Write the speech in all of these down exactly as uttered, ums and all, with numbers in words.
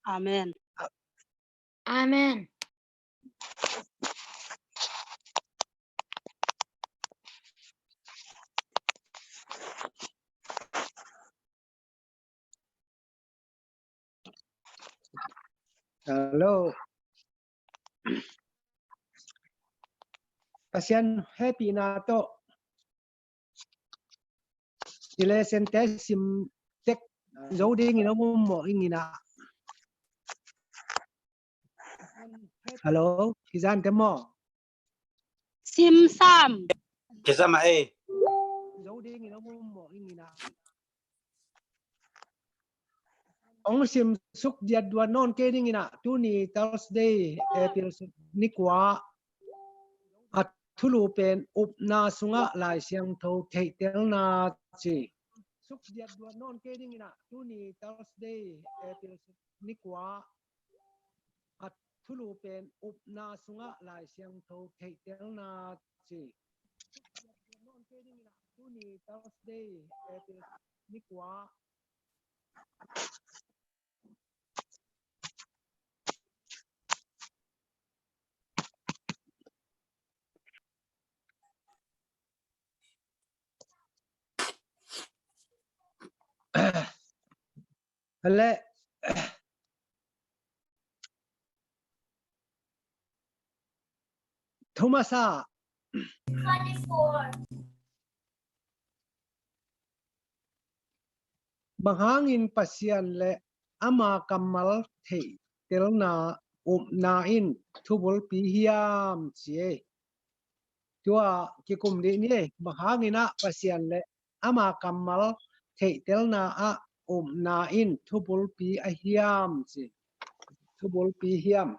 Amen. Amen. Hello. Pasian hehpihna tawh i lessonte sim tek zo dingin hong um mawh ing ina. Hello, kizante maw? Sim sam. Kisam a ei. Zo dingin hong um mawh ing ina. Hong sim suk diat duat nawn kei ding ina, tuni Thursday, April ni kua, a thulu pen upna sungah Lai Siangtho theihtelna ci. Suk diat duat nawn kei ding ina, tuni Thursday, April ni kua, a thulu pen upna sungah Lai Siangtho theihtelna ci. Suk diat duat nawn kei ding ina, tuni Thursday, April ni kua. Hale. Thumasa. Bang hangin Pasian le ama kammal theihtelna upna in thubulpi hiam ci ei. Tua kikum dih ni ei, bang hangin ah Pasian le ama kammal theihtelna ah upna in thubulpi a hiam ci. Thubulpi hiam.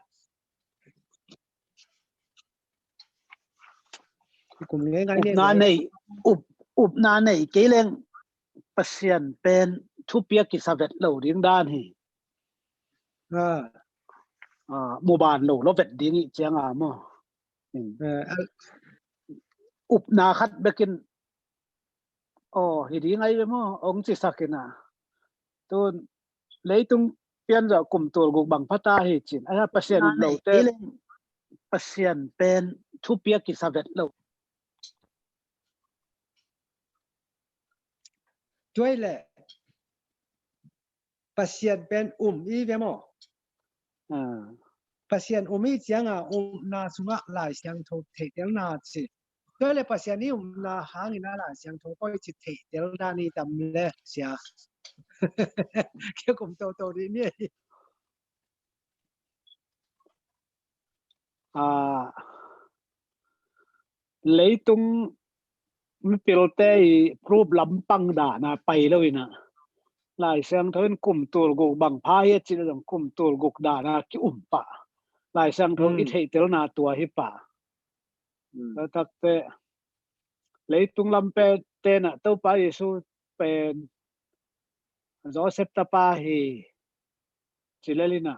Kikum ngei ngai ni ei. Upna nei, up, upna nei kei leng Pasian pen thupi a kisa vet lo ding dan hi. Ah. Ah, muban lo lo vet ding i ciang a maw. Hmm. Eh, al- Upna khat bekin, aw, hi ding ai ve maw, ong ci sak ina. Tun leitung pian zawh kum tul guk bang phata hi cin. Ai ha, Pasian um lo te, Pasian pen thupi a kisa vet lo. Tuai le. Pasian pen um i ve maw? Ah. Pasian um i cianga upna sungah Lai Siangtho theihtelna ci. Tua le Pasian i upna hangin a Lai Siangtho koi ci theihtelna ni tam le sia. Kia kum toto dih ni. Ah, leitung mipilte i proof lampang dana pai lo ina. Lai Siangtho in kum tul guk bang pha hi a cin a zong kum tul guk dana ki um pah. Lai Siangtho i theihtelna tua hi pah. Tua takte leitung lam pen tena Topa Jesu pen Joseph tapa hi ci lel ina.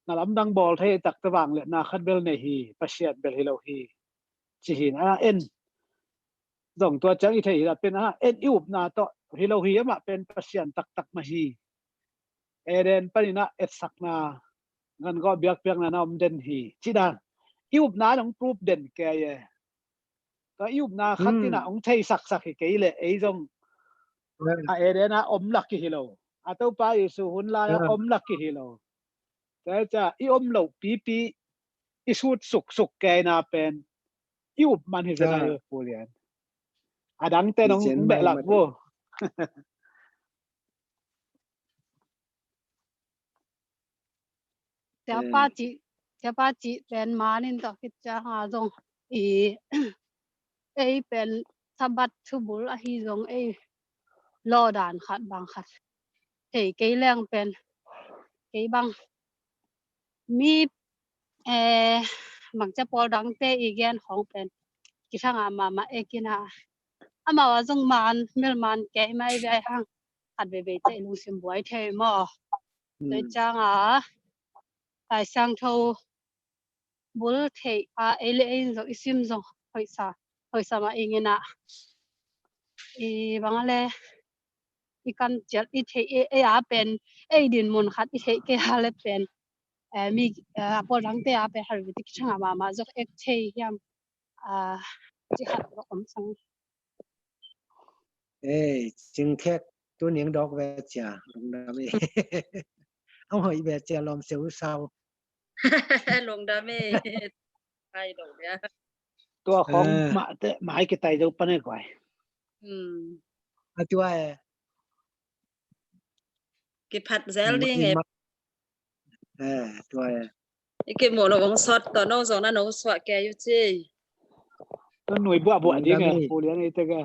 Na lamdang bawl thei takte vang le na khat bel nei hi, Pasian bel hi lo hi. Ci hi na en. Zong tua ciang i thei hi la pen a en i upna tawh hi lo hi amah pen Pasian taktak mah hi. Eden panin a etsakna, gan gawh biakpiakna na om den hi. Ci dan. I upna nong proof den kei e. Tua i upna khat ina ong thei saksak hi kei le ei zong a Eden a om lak ki hi lo. A Topa Jesu hun lai a om lak ki hi lo. Tua cia i om lo pipi i sut suksuk kei na pen i up man hi zena hi pulian. A dangte nong behlak vo. Siapa cih, siapa cih pen manin tawh khit cianga zong i ei pen Sabbath thubul ahi zong ei lawdan khat bang khat thei kei leng pen kei bang mi, eh, bangcia pawl dangte i gen khawng pen kithanga mahmah ekina amau a zong man melman kei mai ve ai hang khat veivei te i lungsim buai thei maw? Tua cianga Lai Siangtho bul theih a ei le ei in zong i sim zong hoihsa hoihsa mah ingina i bang a le i kan cial i theih e, ei a pen, ei din mun khat i theih kei a le pen, eh, mi, eh, a pawl dangte a pen hal viti kithang a mahmah zok ek thei hiam, ah, ci khat zok om sang. Ei, cingkhek, tu ning dawk ve cia, lungdam e. Ang hoih ve cia lawm seu sau. Lungdam e. Ai dawk ve. Tua khong, eh, mah te, mah ai kitai deuh pan e guai. Hmm. A tua e. Kiphat zel ding e. Eh, tua e. I kimuh lo hong sawt tawh no zong na no suah kei uh ci. Tawh nui buahbuah ding e, Pu Lian ei tek e.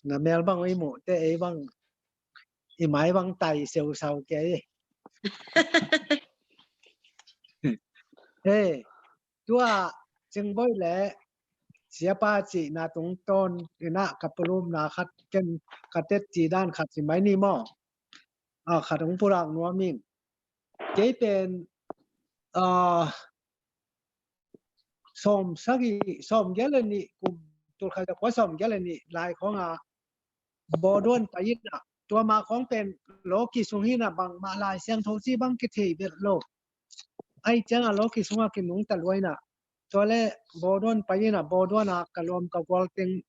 Na mel bang i muh te ei bang, i mai bang tai seu sau kei. Eh, tua Cingboih le siapa cihna tungtawn inah ka pulumna khat ken ka tet ci dan khat ci mai ni maw? A, khat hong pulak nuam ing. Kei pen, a, sawm sagih, sawm giat le nih kum, tul khat za kua sawm giat le nih lai khawng a Bawduan pai inah, tua mah khawng pen lawki sung hi inah bangmah Lai Siangtho ci bang kithei belh lo. Ai ciangah lawki sungah kinungta lua inah, tua le Bawduan pai inah, Bawduan ah ka lawm ka gual teng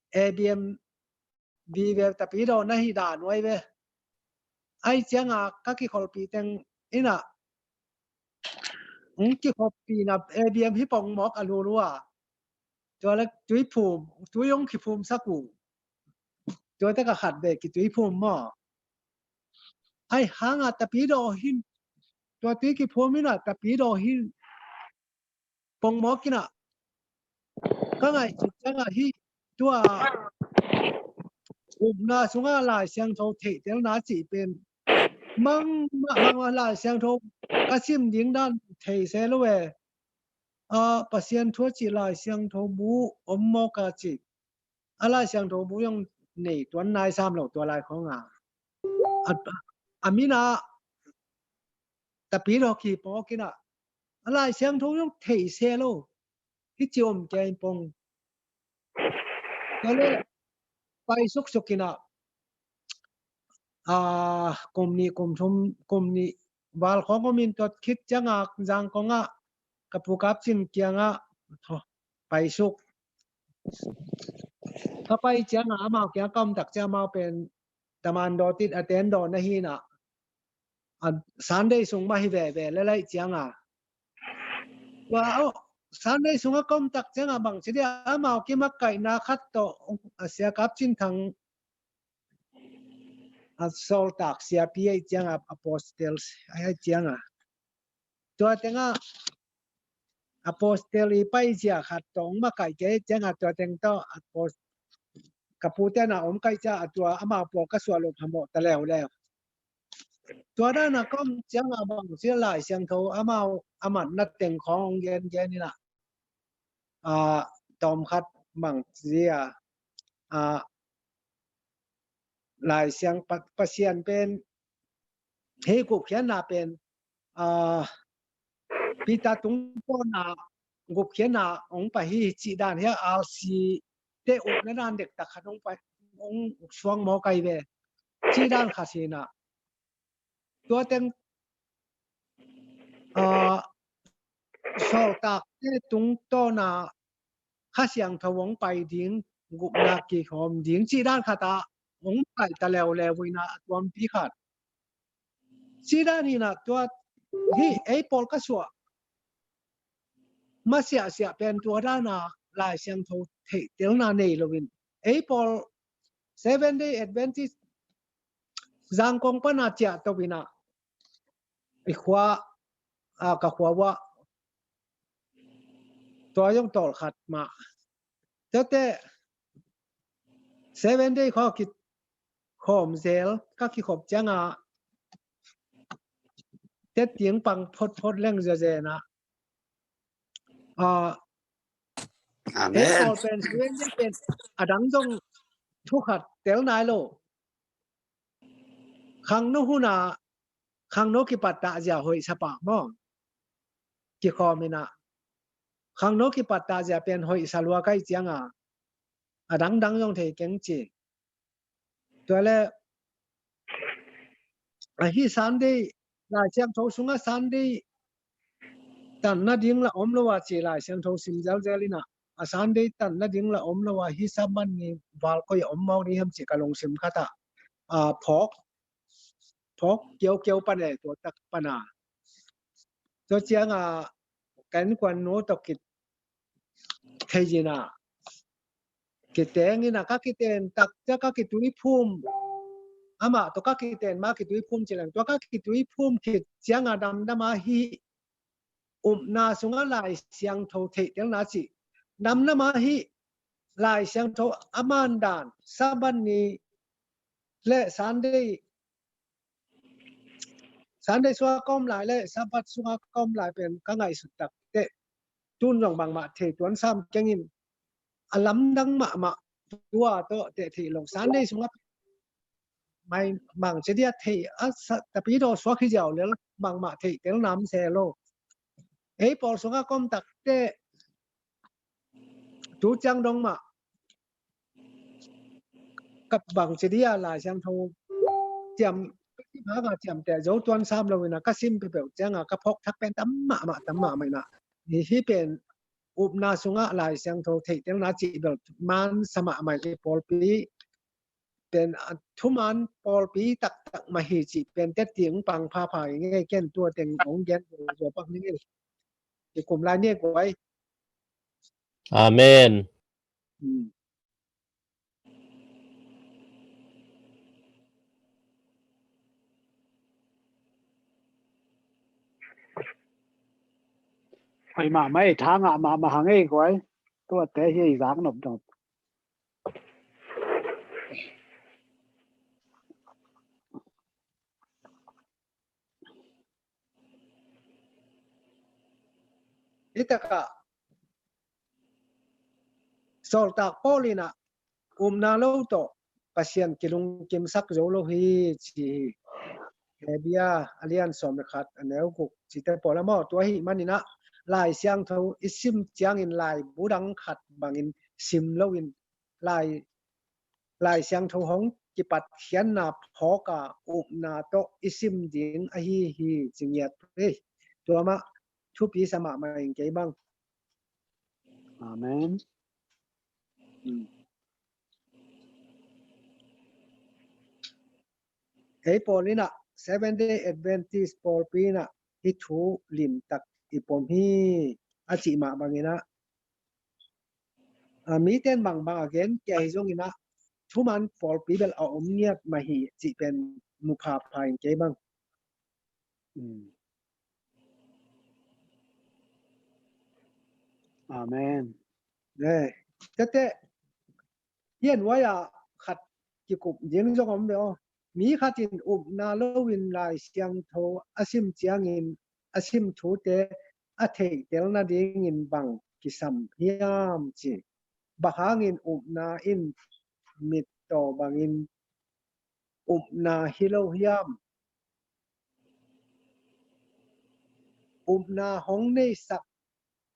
A B M vive, Tapidaw na hi dan uai ve. Ai ciangah ka kikholhpih teng inah, hong kikholhpihna A B M hi pong mawk a lulu a. Tua le tui phum, tui hong kiphumsak uh. Tua tek a khat ve kitui phum maw? Ai hangah Tapidaw hin, tua tui kiphum inah Tapidaw hin pong mawk inah, ka ngaihsut ciangah hi, tua upna sungah Lai Siangtho theihtelna cih pen mang, mang, mang Lai Siangtho ka sim ding dan thei se lo e. A, Pasian thu a cih Lai Siangtho bu om mawk a cih. A Lai Siangtho bu zong nei tuan nai sam lo tua lai khawng a. A, a min a Tapidaw kipawk inah, a Lai Siangtho zong thei se lo. Hi ci om kei pong. Tua le pai suksuk inah, a, kum nih, kum thum, kum nih val khawng om in tua khit ciangah Zangkong ah ka Pu Kap Cin kiangah, tho, pai suk. Ka pai ciangah amau kiang ka om tak ciang amau pen Tamandaw tit a tendaw na hi inah, a, Sunday sung mah hi veve le laih ciangah. Tua, oh, Sunday sungah ka om tak ciangah bang ci dia amau kimakaihna khat tawh, a, Sia Kap Cin Thang, a, sawltak siapi aih ciangah, apostles aih ciangah. Tua tengah apostle i paizia khat tawh hong makaih kei ciangah tua teng tawh apost-, ka pute na om kaih ciah a tua amau pawl ka suah loh phamawh ta leuleu. Tua dana ka om ciangah bang sia Lai Siangtho amau a matna teng khawng hong gengen inah, a, tawm khat bang sia, a, Lai Siang Pa-, Pasian pen hei gupkhiatna pen, a, Peter tungtawna gupkhiatna hong pai hi cih dan hi a, R C te ukna dan dektak khat hong pai, hong suang mawk ahi ve cih dan khat hi inah. Tua teng, a, sawltakte tungtawna Kha Siangtho hong pai ding, gupna kikhawm ding cih dan khat ah hong pai ta leuleu uh inah a tuampi khat. Cih dan hi inah tua hi ei pawl ka suah masiahsiah pen tua dana Lai Siangtho theihtelna nei loin ei pawl Seven Day Adventist Zangkong pana ciah to inah i khua, a, ka khua uah tua zong tawlkhat mah. Tuate Seven Day khawng kikhawm zel, ka kikhop ciangah tet ding pang photphot leng zezen ah. A, Amen. Ei pawl pen Seven Day pen a dang zong thu khat tel nai lo. Khangno hun ah, khangno kipat tahzia hoih sa pah maw? Kikhawm inah. Khangno kipat tahzia pen hoih sa lua kaih ciangah. a dangdang zong thei keng ci. Tua le ahi Sunday, Lai Siangtho sungah Sunday tan nading la om lo a ci, Lai Siangtho sim zelzel in ah, a Sunday tan nading la om lo a, hih Sabbath ni val koi a om mawk ding hiam ci ka lungsim khat ah, a, phawk, phawk kiaukiau pan e, tua tak pan a. Tua ciang a, ka innkuan nu tawh kithei in ah, kiteng in ah, ka kiten tak ciang ka kituiphum. Amah tawh ka kiten ma kituiphum ci leng, tua ka kituiphum khit ciang a damdam a hih upna sungah Lai Siangtho theihtelna ci. Damdam a hih Lai Siangtho a man dan, Sabbath ni le Sunday, Sunday sungah ka om lai le Sabbath sungah ka om lai pen ka ngaihsut tak teh, tun zong bangmah thei tuan sam keng in, a lamdang mahmah tua tawh teh theih lo. Sunday sungah mai mang ci dia thei a sa, tapi daw suak hi ziau lel, bangmah theihtel nam se lo. Ei pawl sungah ka om tak teh, tu ciang dong mah ka bang ci dia Lai Siangtho ciam, ka ci banga ciamteh zo tuan sam lo in ah, ka sim peuhpeuh ciang a ka phawk thak pen tam mahmah, tam mahmah in ah. Hih pen upna sungah Lai Siangtho theihtelna cih bel man sa mahmah i pawlpi pen, a, thuman pawlpi taktak mah hi cih pen teh ting pang phapha i ngei, ken tua teng hong gen zo pak ning i. I kum lai ni guai. Amen. Hmm. Ai mah mai tha ngah mahmah hang ei guai. Tuate hi ei zak nopnop. Hi takah sawltak Paul in ah upna lo tawh Pasian kilungkimsak zo lo hi ci hi. Hebru a lian sawm le khat a neu guk cite pawl a maw, tua ahih manin ah Lai Siangtho i sim ciangin laibu dang khat bangin sim loin Lai, Lai Siangtho hong kipatkhiatna phawk a upna tawh i sim ding ahi hi ci ngiat hi. Tua mah thupi sa mahmah ing kei bang. Amen. Hmm. Ei pawl in ah Seventh Day Adventist pawlpi in ah hih thu limtak i pom hi a cih mah bangin ah, a, mite in bangbang a gen kei hi zongin ah thuman pawlpi bel a om ngiat mah hi cih pen mu phapha ing kei bang. Hmm. Amen. Eh, tete, hian huai ah khat kikup ding zong om ve aw. Mi khat in upna loin Lai Siangtho a sim ciangin a sim thute a theihtel nadingin bang kisam hiam ci. Bang hangin upna in mittaw bangin upna hi lo hiam? Upna hong neisak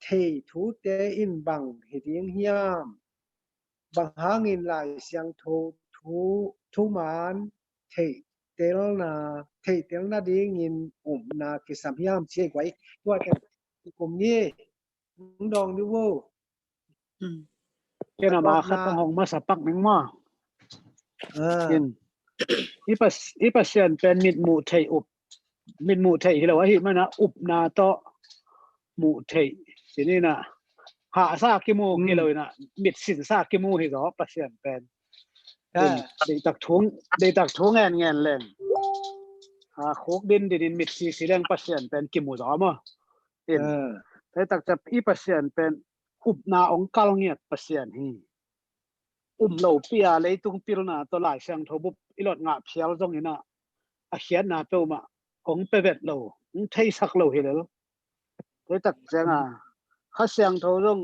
thei thute in bang hi ding hiam? Bang hangin Lai Siangtho thu, thuman theihtelna, theihtel nadingin upna kisam hiam ci ei guai. Tua ken kum ni hong dawng dih vo. Hmm. Ken a ma khat hong masa pak ning maw. Ah. In. I pas, i Pasian pen mitmuh theih up, mitmuh theih hi lo ahih mana upna tawh muh theih. Ci ni na. Hahsa kimu hi lo in a, mitsinsa kimu hi zaw Pasian pen. In, ah, deihtak thu, deihtak thu ngen ngen leng. A, khuk din din in mitsi si leng Pasian pen kimu zaw maw. In, ah, deihtak ciang i Pasian pen upna ong kal ngiat Pasian hi. Um lo pi a leitung pilna tawh Lai Siangtho bup i lot ngah phial zong in a, a khiatna peuhmah ong pe vet lo, ong theisak lo hi lel. Deihtak ciang a, Kha Siangtho zong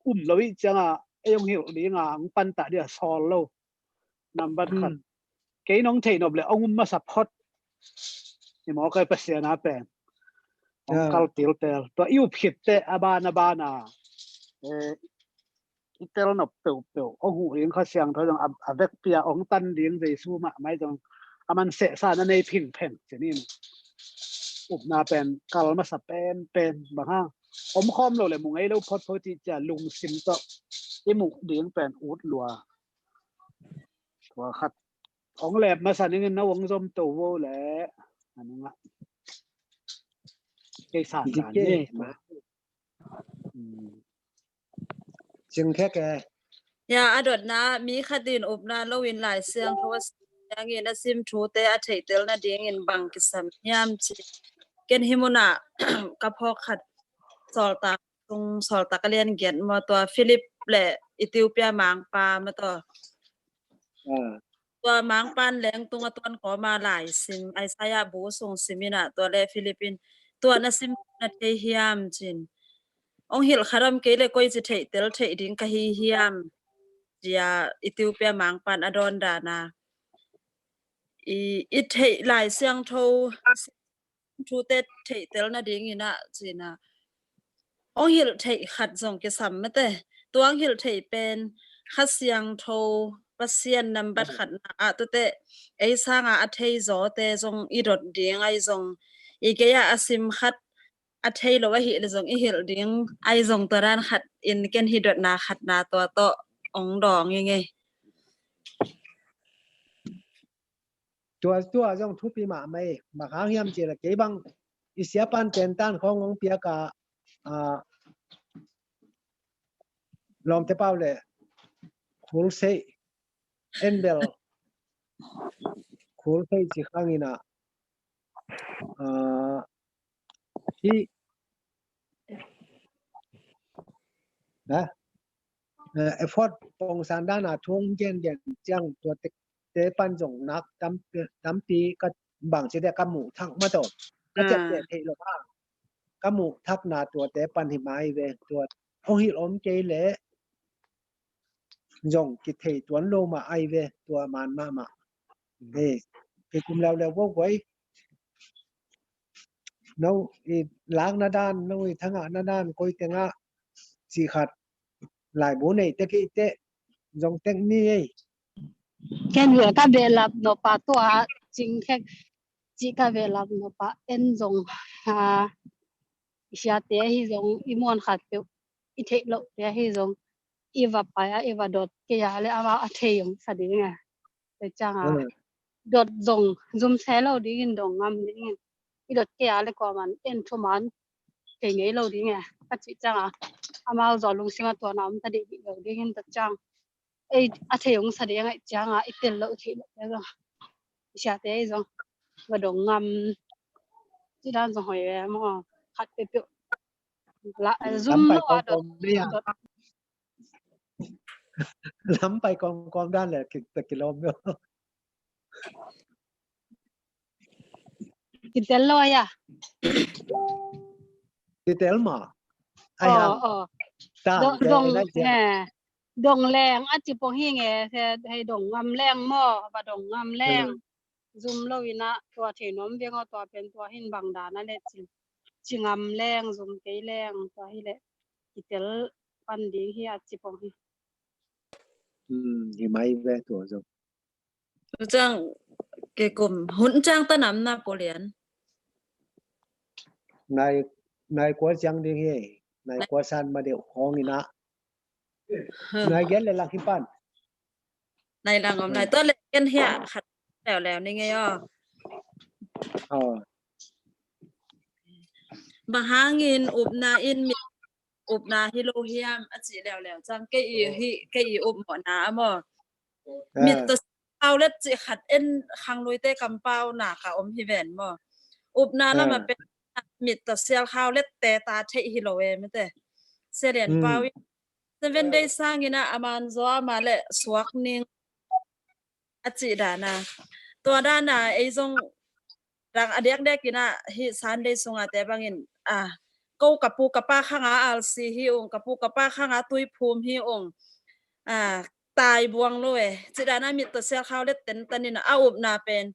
um lo ih ciang a, ei ong hilh ding a, ong pantah ding a sawl lo. Nambat khat. Hmm. Kei nong theih nop le ong um masa phot. I mawk ai Pasian a pen. Ong, ah, kal tiltel. Tua i up khit teh a ban a ban a, eh, i tel nop peuhpeuh hong huh ding Kha Siangtho zong a, a vekpi a hong tan ding Jesu mahmah zong a man sehsa na nei phingpheng ci-in upna pen kal masa penpen bang hang om khawm lo le mu ngei lo phot phot ci cia lungsim tawh i muh ding pen ut lua. Tua khat hong lep masa ningin na hong zom to vo le a nungah kei sa ta ni. Cing khek e. Ya, a dotna mi khat in upna loin Lai Siangtho a sim ciangin a sim thute a theihtel nadingin bang kisam hiam ci. Ken hi munah ka phawk khat sawltak tung sawltak a lian giat maw tua Philip le Ethiopia mangpa maw tua. Tua mangpan lengtung a tuan kawma lai sim Isaiah bu sung sim inah tua le Philip in tua na sim na thei hiam cin. Ong hilh khat om kei le koi ci theihtel theih ding ka hi hiam cia Ethiopia mangpan a dawn dana i, i theih Lai Siangtho thute theihtel nadingin ah cina ong hilh theih khat zong kisam mate. Tua ong hilh theih pen Kha Siangtho Pasian nambat khatna ah tute ei sanga a thei zawte zong i dot ding ai zong i gei-ah a sim khat a thei lo ahi le zong i hilh ding ai zong tua dan khat in ken hi dotna khatna tua tawh ong dawng i ngei. Tua tua zong thupi mahmah e. Bang hang hiam cih leh kei bang i siapan tentan khawng hong piak a, a, lawmte pau le khul sei en bel khul sei ci khang ina, a, hi na effort pongsan dana thu hong gengen ciang tua te pan zong nak tampi ka bang ci deh ka muh thak mah tawh ka ciapteh theih lo a ka muh thakna tua te pan hi mai ve. Tua hong hilh om kei leh zong kithei tuan lo mah ai ve tua man mahmah. Kikum leuleu vo guai. No i lakna dan, no i thangahna dan koi tengah cih khat laibu nei tek i teh zong tek ni ei. Ken ve ka ve lap no pa tua cing khek cih ka ve lap no pa en zong i siate hi zong i muan khat peuh i theih loh te hi zong i va pai a i va dot kei a le ama a thei ong sa ding a. Te cianga dot zong zum se lo dingin dong ngam dingin i dot kei a le kuaman en thuman kei ngei lo ding e ka cih cianga amau zaw lungsima tuana om ta dih dih lo dingin ta ciang ei a thei ong sa ding a cianga i tel lo i theih lo te zong i siate ei zong va dong ngam ci dan zong hoi e maw khat peuhpeuh la zum lo a dot. Lam pai kawmkawm dan le kilawm lo. Kitel lo a. Kitel ma. Ai ham. Dong dong leng a ci pong hi nge hei dong ngam leng maw va dong ngam leng. Zum lo ina tua thei nuam veng aw tua pen tua hin bang dana le ci ci ngam leng zum kei leng tua hi le kitel pan ding hi a ci pong hi. Hi mai ve tua zong. Tucang kikum hun cang tanam na polian. Nai nai kua ciang ding hi nai kua san ma deuh hong ina. Nai gen le lang hi pan. Nai lang om nai to le gen hia khat leuleu ni ngei aw. Bang hangin upna in mit upna hi lo hiam a cih leuleu cang kei i hi kei i up mawhna a maw. Mit tawh hau let cih khat en khangluite kampau naka om hi ven maw. Upna lama pen mit tawh sial hau let te ta theih hi lo e mete. Sia Lian Pau in seven day sangin ah a man zaw ama le suak ning a cih dana. Tua dana ei zong dang a diakdiak ina hi Sunday sunga te bangin a ko ka pu ka pa khanga alsi hi ung ka pu ka pa khanga tuiphum hi ung a tai buang lo e. Cih dana mit tawh sial khau let tentan ina a upna pen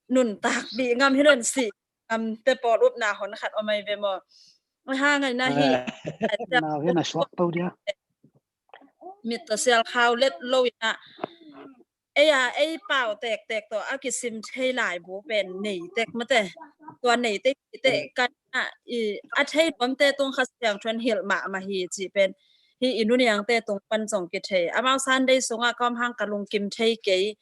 nuntak dih ngam hi lo in si ngam te pawl upna hon khat om ai ve maw. Ai ha ngai na hi. Nau hi na suak to dia. Mit tawh sial khau let lo in ah, ei a, ei pau tektek tawh a kisim thei laibu pen nei tek mate. Tua nei tek te kan a, i, a thei nuamte tung Kha Siangtho in hilh mahmah hi cih pen hi i nuniangte tung pan zong kithei. Amau Sunday sungah ka om hang ka lungkim thei kei.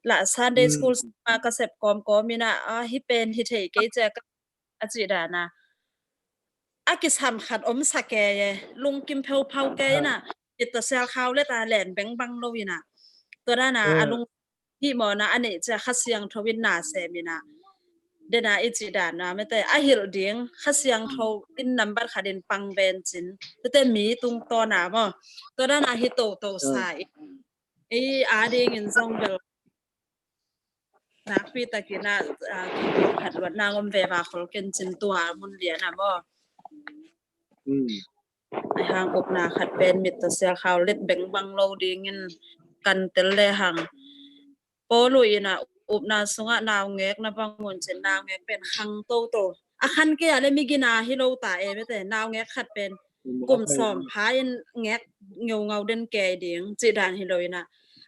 La Sunday school sungah ka sep kawmkawm in ah, a, hi pen hi thei kei cia ka a cih dan a, a kisam khat om sa kei e, lungkim pheuphau kei in ah, mit tawh sial khau let a len bengbang lo in ah, tua dan a, a lung hih mawna a neih cia Kha Siangtho in na sem in ah, den a i cih dan a mate, a hilh ding Kha Siangtho in nambat khat in pang ven cin, tete mi tungtawn a maw, tua dan a hi toto sa in, ei a dingin zong bel nakpi takin ah, ah, khat luat nang om ve va khol ken cin tua mun lian a maw. Ai hang upna khat pen mit tawh sial khau let bengbang lo dingin kan tel le hang. Paulu in ah upna sungah naungek na bang un cin naungek pen khang toto. A khan kei a le migina hi lo ta e mate, naungek khat pen kum sawm pha in ngek ngeungau den kei ding cih dan hi lo in ah,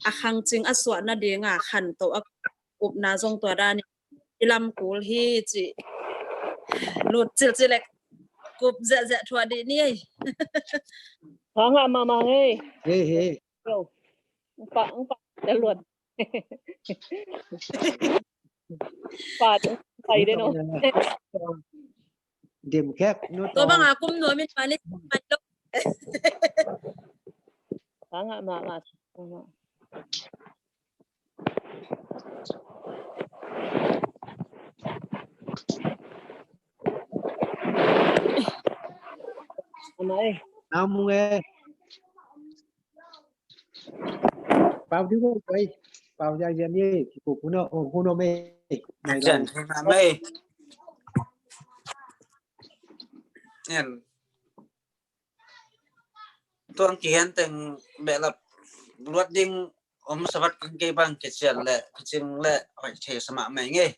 a khang cing a suah nading a khan to a upna zong tua dan i lam kul hi ci. Lut cilcil lek kup ziahziah thuah dih ni ei. Hang ah mahmah ngei. Hei, hei. Yo. Ngpa, ngpa. Dah luat. Pat, pai deh no. Dim khek, no. Tua bang a kum nuam in mani, mani lo. Hang ah mahmah. Amai. Namu nge. Pau di ko pai. Pau ya ya ni ki ko kuno o kuno me. Mai jan lo. Mai. Yan. Tuang kihen teng behlap luat ding om sabat kan kei bang kician le kicing le oi thei sama mai ngei.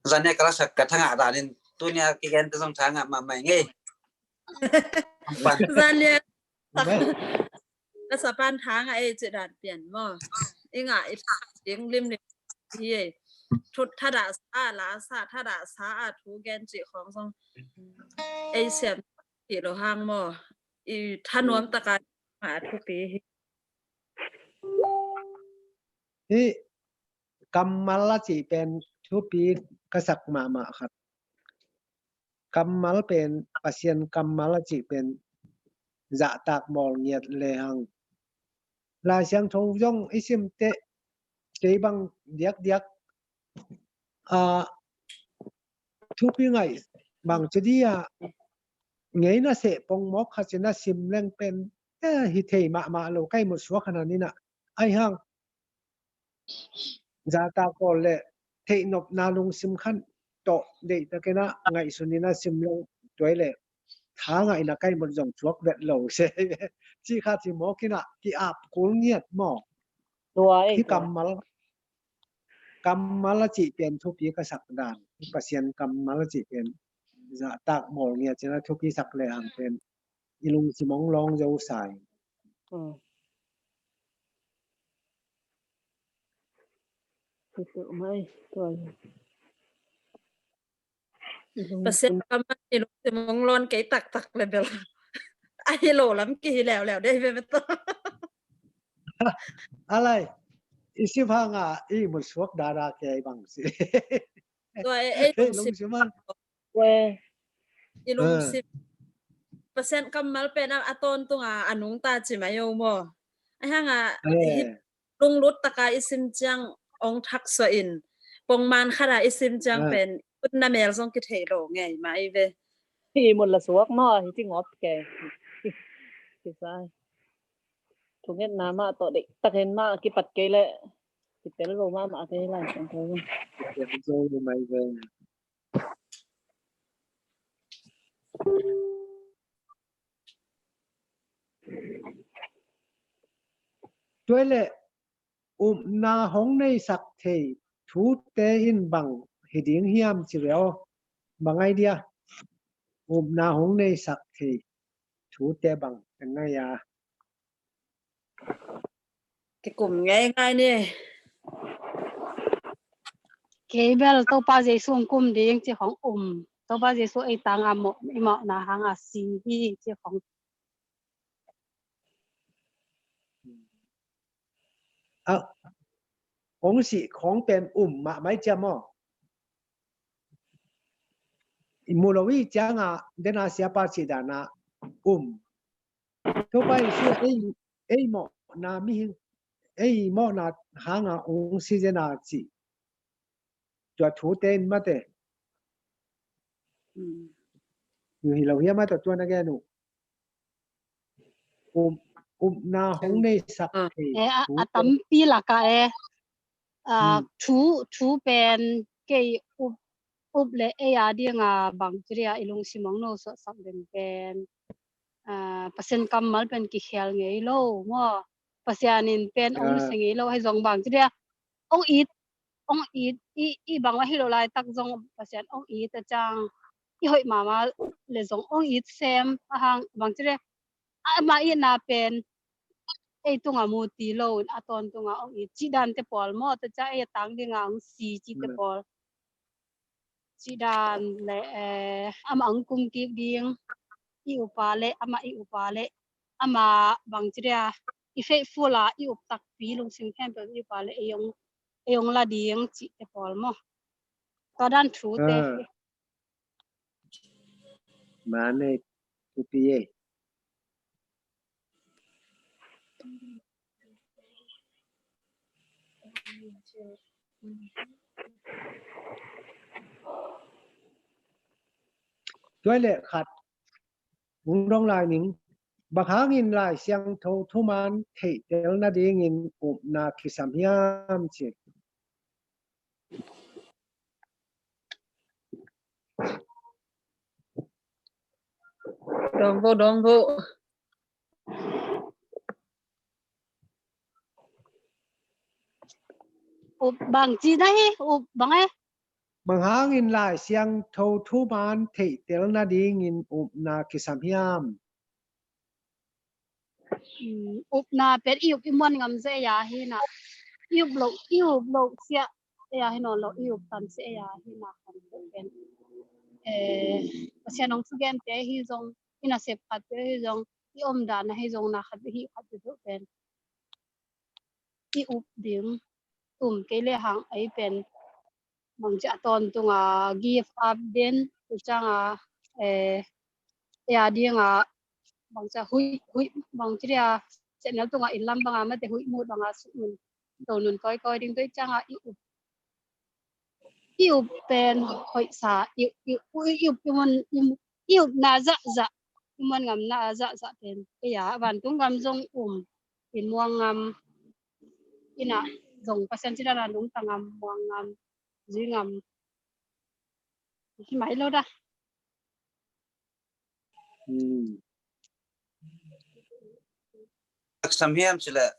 Zania kala sak ka thanga danin tunia kihen te zong thanga ma mai ngei. Zania ka sapan thanga ei ci dan pian mo. Inga i ding lim lim hi ei. Thut thada sa la sa thada sa a thu gen ci khong zong ei siam ti lo hang mo. I thanuam taka ma thupi hi. Hi kammal a cih pen thupi ka sak mahmah khat. Kammal pen Pasian kammal a cih pen zahtak mawl ngiat lehang. Lai Siangtho zong i sim teh kei bang diakdiak a thupi ngaih bang ci dia ngeina seh pongmawk khat cina sim leng pen hi thei mahmah lo kai mut suak khanan ina ai hang zahtak pawl le theihnopna lungsim khan tawh deihtakina ngaihsunina sim leng tuai le tha ngaihna kai mut zong suak vet lo se ci kha ci mawkina ki ap kul ngiat maw. Hi kammal kammal a cih pen thupi ka sak dan Pasian kammal a cih pen zahtak mawl ngiat cina thupi sak lehang pen i lungsim hong lawng zo sai. Pasian kammal i lungsim hong lawn kei taktak le bel a hi lo lam ki hi leuleu dei ve mata. Alai i si hanga i mut suak dada kei bang si. Tua e ei lungsim i lungsim Pasian kammal pen a tawntunga a nungta ci mai o maw. Ai hanga hi lunglut taka i sim ciang ong thaksuah in pongman khata i sim ciang pen utna mel zong kithei lo ngei mai ve. Hi mun la suak maw hi ci ngop kei. Kisai thungetna mah tawh deihtakin mah kipat kei leh kitel lo mahmah kei lai sang kei. Kitel zo mai ve. Tuai le upna hong neisak thei thute in bang hi ding hiam ci ve aw. Bang ai dia upna hong neisak thei thute bang en ngai a. Kikum ngeingai ni. Kei bel Topa Jesu hong kum ding ci khong um. Topa Jesu ei tang a mawh, i mawhna hang a si hi ci khong. A, hong sih khong pen um mahmah hi cia maw? I mu lo i ciang a, den a siapa cih dan a um. Topa Jesu ei, ei mawhna mihing, ei mawhna hang a hong si zen a cih. Tua thute in mate. Mm. Hi lo hiam a tua, tua na gen uh. Um, upna hong neisak thei. Eh, a, a tampi lak ah, eh. Ah, thu, thu pen kei up, up le ei a ding a bang ci dia i lungsim hong no suaksak den pen. Ah, Pasian kammal pen kikhel ngei lo maw. Pasian in pen hong sia ngei lo, hei zong bang ci dia. Hong it, hong it, i, i bang a hi lo laitak zong Pasian hong it a ciang, i hoih mahmah le zong hong it sem a hang bang ci dia. Ama itna pen ei tunga mu ti lo in a tawntunga hong it cih dante pawl maw, tua ciang ei a tang dinga hong si cihte pawl. Cih dan le, eh, ama hong kum kik ding i upa le, ama i upa le, ama bang ci dia, i faithful a i up takpi lungsim khempeuh i upa le ei hong, ei hong la ding cihte pawl maw. Tua dan thute. Ah. Mane thupi e. Tua le khat hong dong lai ning. Bang hangin Lai Siangtho thuman theihtel nadingin upna kisam hiam ci. Dong vo, dong vo. Up bang ci na hi, up bang e. Bang hangin Lai Siangtho thuman theihtel nadingin upna kisam hiam? Mm, upna pen i up i muan ngam zia hi na. I up lo, i up lo sia ya hi no lo, i up tan sia ya hi na kan pen. Eh, Pasian hong thugente hi zong, i nasep khat hi zong, i omdan hi zong, na khat hi khat hi pen. I up ding, um kei le hang ei pen. Bang ci a tawntunga give up den, tu cianga, eh, ei a dinga, bang ci a huih, huih, bang ci dia, channel tunga inn lam banga mate huih mut banga suk nun, to nun koi koi ding, tu cianga i up. I up pen hoih sa, i, i, i, i up i mun, i, i upna zahzah, i muan ngamna a zahzah pen. Ei a, vantung gam zong um, in muang ngam, ina zong Pasian ci dana lungtang ngam, muang ngam, zui ngam. Hi mai lo da. Hmm. Taksam hiam cile,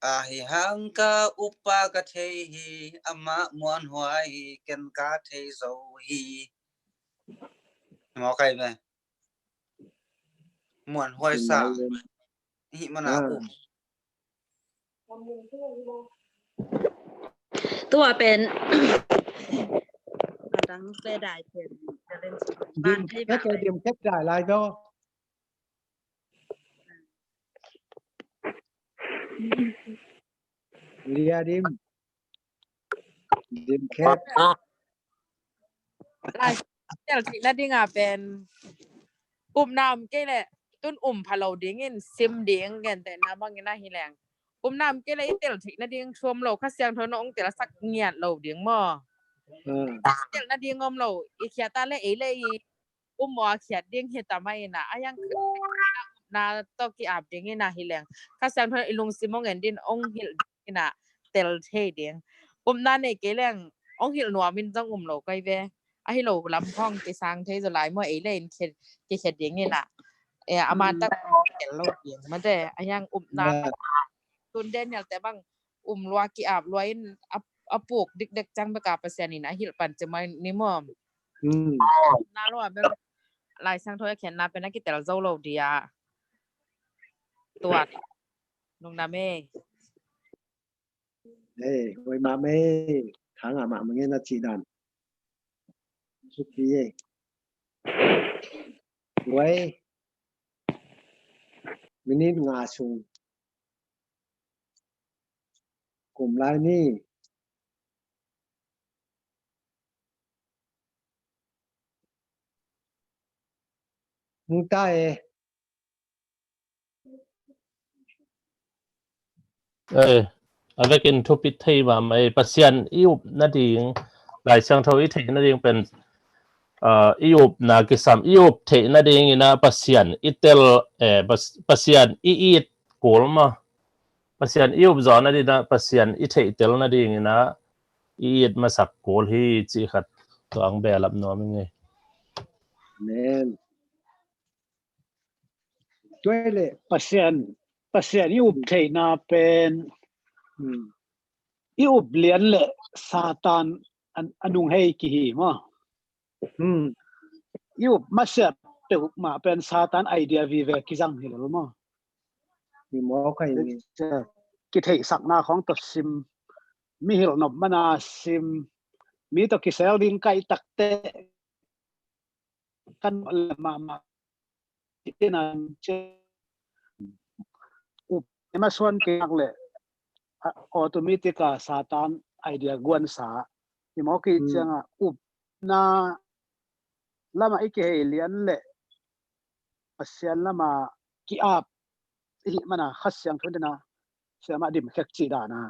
a hi hang ka upa ka thei hi, ama muanhuai hi, ken ka thei zo hi. Mawkai ve. Muanhuai sa. Hi mana um. Tua pen a dang pe dai pen challenge ban thei ba. Dim kep dai lai do. Lia dim. Dim kep. Lai tel thei na dinga pen upna um kei le tun um pha lo dingin sim ding, gentehna bangin ahi leng. Upna um kei le i tel theih nading thuam lo, Kha Siangtho na ong telsak ngiat lo ding maw? Tel nading om lo, i khiat a le ei le i um maw a khiat ding hi ta mai ina, a yang na tawh ki-ap ding ina hi leng. Kha Siangtho i lungsim ong en din ong hilh ding ina tel thei ding. Upna nei kei leng ong hilh nuam in zong um lo kai ve. Ahi lo lam khawng kisang thei zaw lai maw, ei le in kikhet ding ina. E, a man tak tel lo ding mate, a hiang upna tun Daniel te bang um lua ki-ap lua in a, a puk dikdek ciang beka Pasian in a hilh pan ci mai ni maw. Upna lo a bel Lai Siangtho a khenna pen a kitel zo lo dia. Tua. Lungdam e. Ei, huai mahmah ei, tha ngah mahmah ngen a cih dan. Supi ei. Huai minit nga sung kum lai ni. Hong ta e. Eh, a vekin thupi thei mahmah ei. Pasian i up nading, Lai Siangtho i theih nading pen, ah, i upna kisam, i up theih nading ina Pasian i tel, eh, Pas-, Pasian i it kul maw. Pasian i up zawh nading ina Pasian i theih tel nading ina i it masak kul hi cih khat tuang behlap nuam i ngei. Amen. Tuai le Pasian, Pasian i up theihna pen, hmm, i up lian le Satan an, a nung hei kihi maw. Hmm. I up masiah peuhmah pen Satan idea vive kizang hi lo maw. Hi maw kai ni. Kitheihsakna khawng tawh sim, mihilh nop mana sim, mi tawh kisel ding kaih takte kan lem mahmah. Tina cia up ema suan kinak le, a, automatic a Satan idea guansa. I mawk i cianga upna lama i kihei lian le Pasian lama ki-ap i hih mana Kha Siangtho dena siamah dim khek cih dana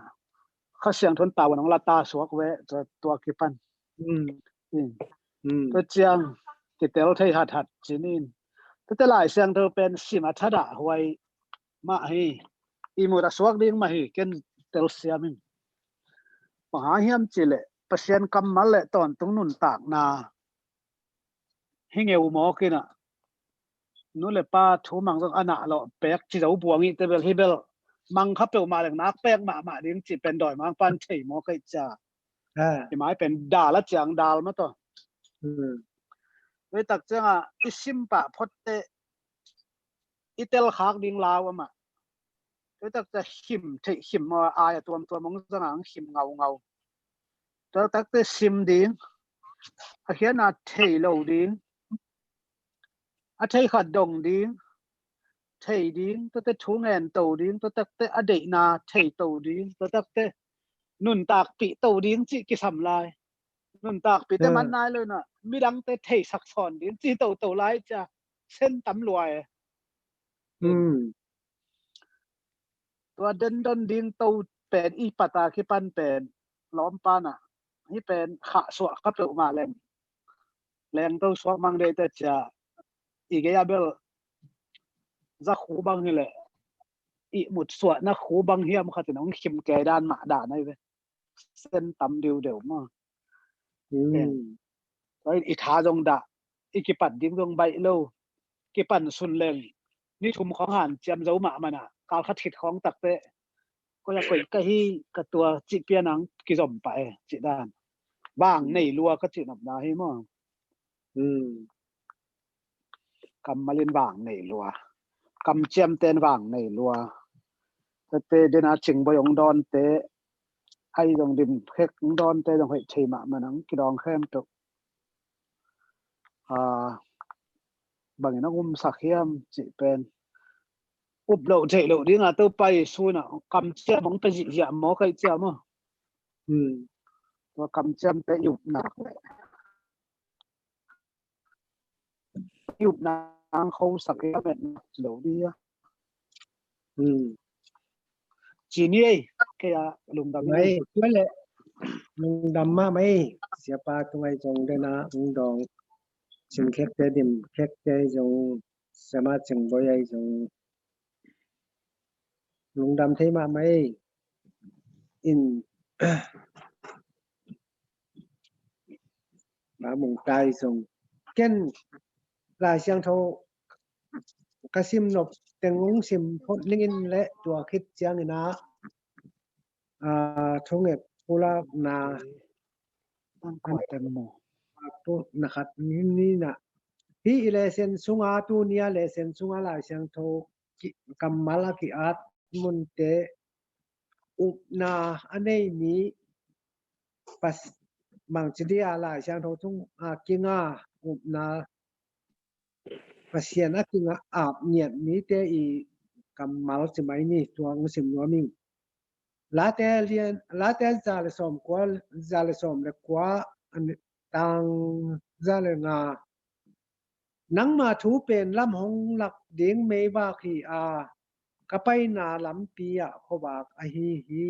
Kha Siangtho tavuan hong la ta suak ve tua, tua kipan. Tua ciang kitel thei hathat cinin. Tuate Lai Siangtho pen sim a thadah huai mah hi. I mut a suak ding mah hi, ken telsiam in. Bang hang hiam cih leh Pasian kammal le tawntung nuntakna hi ngeu mawk ina. Nu le pa thu mang zong a nah lawh pek ci zo buang ih te bel hi bel mang kha peuhmah leng nak pek mahmah ding cih pen dawimangpa in thei mawk aih cia. I mai pen dal a ciang dal mah tawh. Tua i tak cianga i sim pah phot teh i tel khak ding lau amah. Tua i tak ciang him theih him maw ai a tuamtuam hong zanga hong him ngaungau. Tua i tak teh sim ding a khiatna thei lo ding. A thei khat dong ding, thei ding, tua teh thu ngen to ding, tua tak teh a deihna thei to ding, tua tak teh nuntakpih to ding cih kisam lai. Nuntakpih teh man nai lo ina, midangte theisak sawn ding cih toto lai cia, sen tam luai. Tua dendon ding to pen i pata kipan pen lawmpa na hi pen khahsuah kha peuhmah leng lengto suak mang dei teh cia i gei a bel za khu bang hileh i mut suahna khu bang hiam khatin hong khim kei dan mah dan ahi ve. Sen tam diudeu maw. Tua in i tha zong dah, i kipat ding zong baih lo. Kipan sun leng ni thum khawng hanciam zo mahmah a, kal khat khit khawng tak teh koi a koih ka hi, ka tua cih pian ang kizom pah e cih dan. Vang nei lua ka cih nopna hi maw. Kammal in vang nei lua, kamciamte in vang nei lua. Tuate dena cingboi hong dawnte, ai zong dim khek hong dawnte zong hoih thei mahmah a, hong kidawng khempeuh. Bangin a umsak hiam cih pen up loh theih loh dinga Topa Jesu in a kamciam hong pia zihziah mawk aih cia maw. Tua kamciamte i upna le i upna ang khosak i a metna ci lo dih a. Ci ni ei, kei a lungdam mai, tua le lungdam mahmah ei, siapa tung ai zong dena ung dong. Cing khekte dim khekte zong, siama cingboi ai zong lungdam thei mahmah ei. In Ba mung tai zong ken Lai Siangtho ka sim nop teng ung sim phot ningin le tua khit ciangin a, a, thunget pulakna na khat ni na hi i lesen sunga, tu nia lesen sunga Lai Siangtho kammal a ki-at munte upna a nei mi, Pas-, Mangci Dia Lai Siangtho tung a kinga upna, Pasian a kinga ap ngiat mite i kammal ci mai ni, tua hong sim nuam ing. Late lian, Late za le sawm kua, za le sawm le kua, an tang za le nga. Nangma thu pen lam hong lak ding meivak hi a, ka paina lampi ah khuavak ahi hi,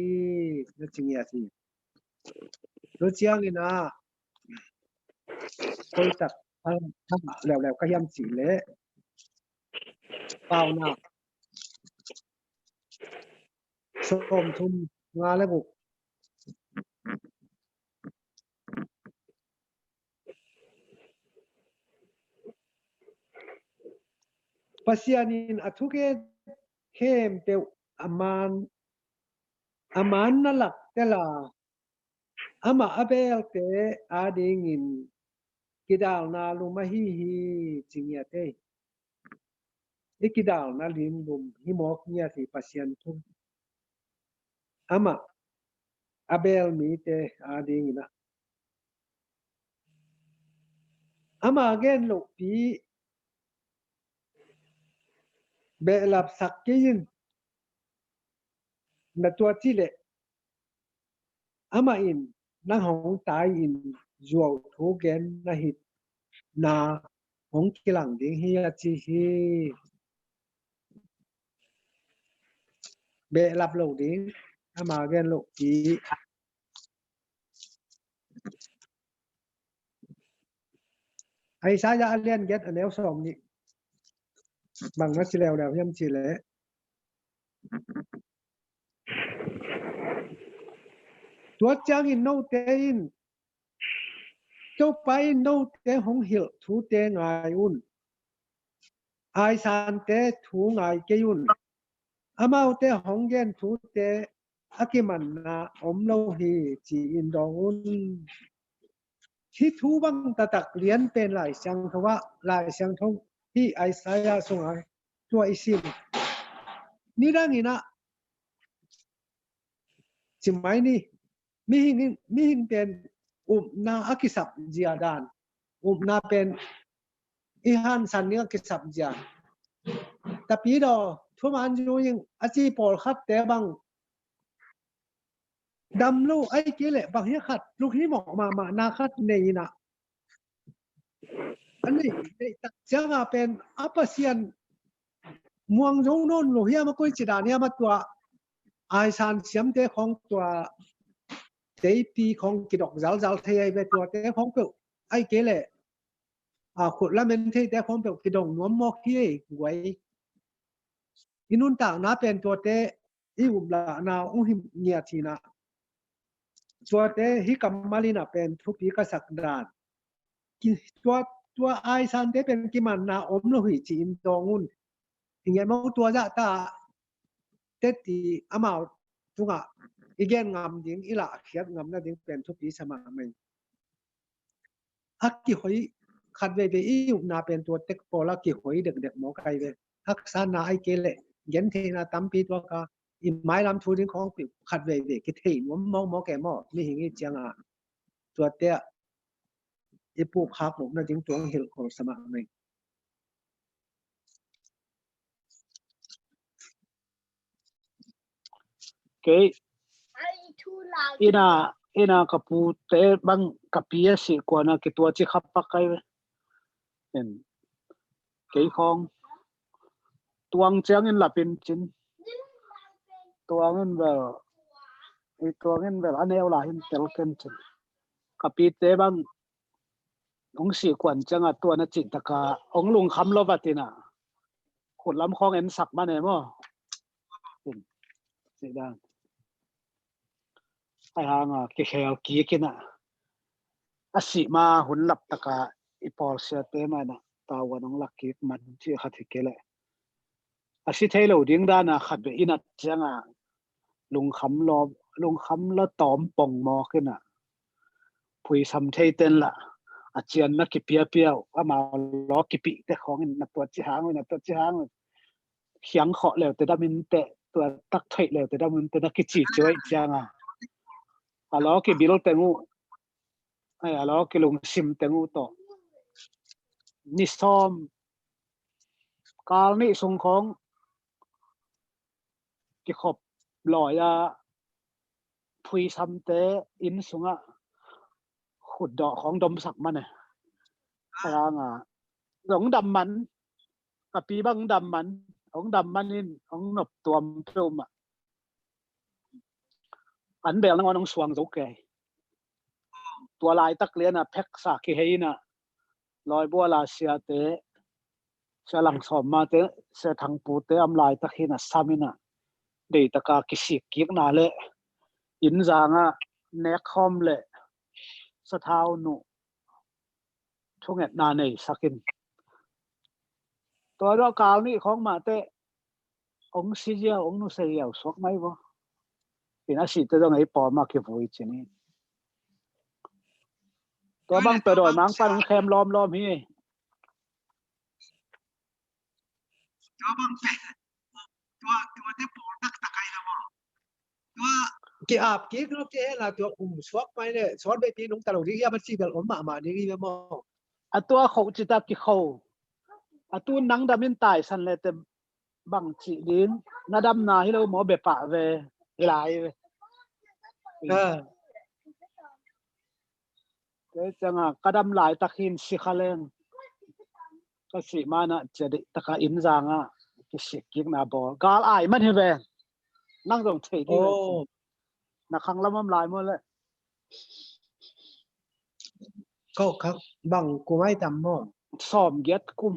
na ci ngiat hi. Tu ciangin a, koi tak, a, a, leuleu ka hiam cih leh, Paunak sawmthum nga le guk. Pasian in a thugen khempeuh a man, a man na lak tel a, amah a belte adingin kidalna lum ahi hi, ci ngiat ei. I kidalna lum hi mawk ngiat hi Pasian thu. Amah a bel mite adingin a, ama gen lohpi behlap sak kei in, na tua ci leh amah in nang hong tai in zuau thu gen na hi na hong kilang ding hi a ci hi. Behlap lo ding, ama gen lohpi. Isaiah a lian giat a neu sawm nih. Bang na ci leuleu hiam cih leh, tua ciangin note in, Topa in note hong hilh thute ngai un. Aisante thu ngai kei un. Amaute hong gen thute a kimanna om lo hi, ci-in dawng un. Hih thu bang taktak lian pen Lai Siangtho ah, Lai Siangtho hih Isaiah sungah tua i sim. Nidangin a, ci mai ni, mihing in, mihing pen upna a kisap zia dan, upna pen i hansan ding a kisap zia. Tapidaw, thuman zu in a ci pawlkhatte bang dam lo, ahih kei leh bang hiam khat, luk hi mawk mahmahna khat nei in a, a neih, neih tak ciangin pen a Pasian muang zo nawn lo hiam, a koici dan hiam, a tua aisan siamte khawng tua teipi khawng kidok zalzal thei ahi ve, tuate khawng peuh, ahih kei leh a khut lamen theite khawng peuh kidong nuam mawk hi ei guai. I nuntakna pen tuate i uplahna uh hi ngiat hi na. Tuate hih kammal in a pen thupi ka sak dan. Ki-, tua, tua aisante pen kimanna om lo hi, ci-in dawng un. Hi ngiat maw, tua zahta teci amau tungah i gen ngam ding, i lahkhiat ngam nading pen thupi sa mahmah. A kihoi khat veivei, i upna pen tua tek pawl a kihoi dekdek mawk ahi ve. Haksatna ahih kei leh gentheihna tampi tuak a, i mailam thu ding khawng peuh khat veivei kithei nuam mawkmawk e maw, mihing i ciangah. Tuate ah i pukkhak loh nading tua hong hilh khol sa mahmah. Kei ina, ina ka pute bang ka pi a sih kuan a kituaci kha pak ahi ve. En, kei khawng tuang ciangin lapin cin. Tuangin bel, i tuangin bel a neu lai hin tel ken cin. Ka pite bang hong sih kuan ciangin tua na cih takin hong lungkham lo vat in a, khut lam khawng en sak man e maw. Cih dan. Ahi hangin kikhel kik in a, a sih ma hun lap takin i pawlsiate mah in a tavuan hong lak kik man cih khat hi kei leh, a si thei lo ding dan a khat vei i nat ciangin lungkham lo, lungkham lo tawm pong mawk in a, phuisam thei ten lah a cianna kipiapia uh, amau law kipihte khawng in na tuaci hang uh, na tuaci hang uh, khiang khawh leute dam in teh, tua tak thoih leute dam un te na kici ciuaih cianga a law kibil teng uh, ai, a law kilungsim teng uh tawh ni sawm kal nih sung khawng kikhop lawi a phuisamte inn sungah khutdawh khawng domsak man e. Hanga zong dam man, ka pi bang dam man, hong dam man in hong nop tuam peuhmah. An bel nangawn hong suang zo kei. Tua laitak liana pheksa kihei ina lawibuala siate, sia langsawm mate, sia thangpute am laitak hina sam ina deitaka kisik kikna le inn zanga nekkhawm le sathau nuh thungetna nei sakin. Tua dawh kal nih khawng mahte ong si ziau, ong nuse ziau suak mai vo. In a sihte zong ei pawma kivui cini. Tua bang pe dawi mangpan ong khem lawmlawm hi. Tua bang pe tua tua te pawl taktak ai la maw? Tua ki-ap kik lo ki hela tua um suak mai le suak be pi nung talo ding hia ban si bel om mahmah ding hi la maw? A tua kho cita kikho. A tu nang damin taisan le te bang cih ding na damna hi lo maw be pah ve lai ve. Te cianga ka dam laitak hin sikha leng ka sih mana cia deih taka inn zanga kisik kikna bawl gal ai man hi ve. Nang zong thei ding na khang lam om lai maw le? Ko khang bang kum ai tam maw? Sawm giat kum.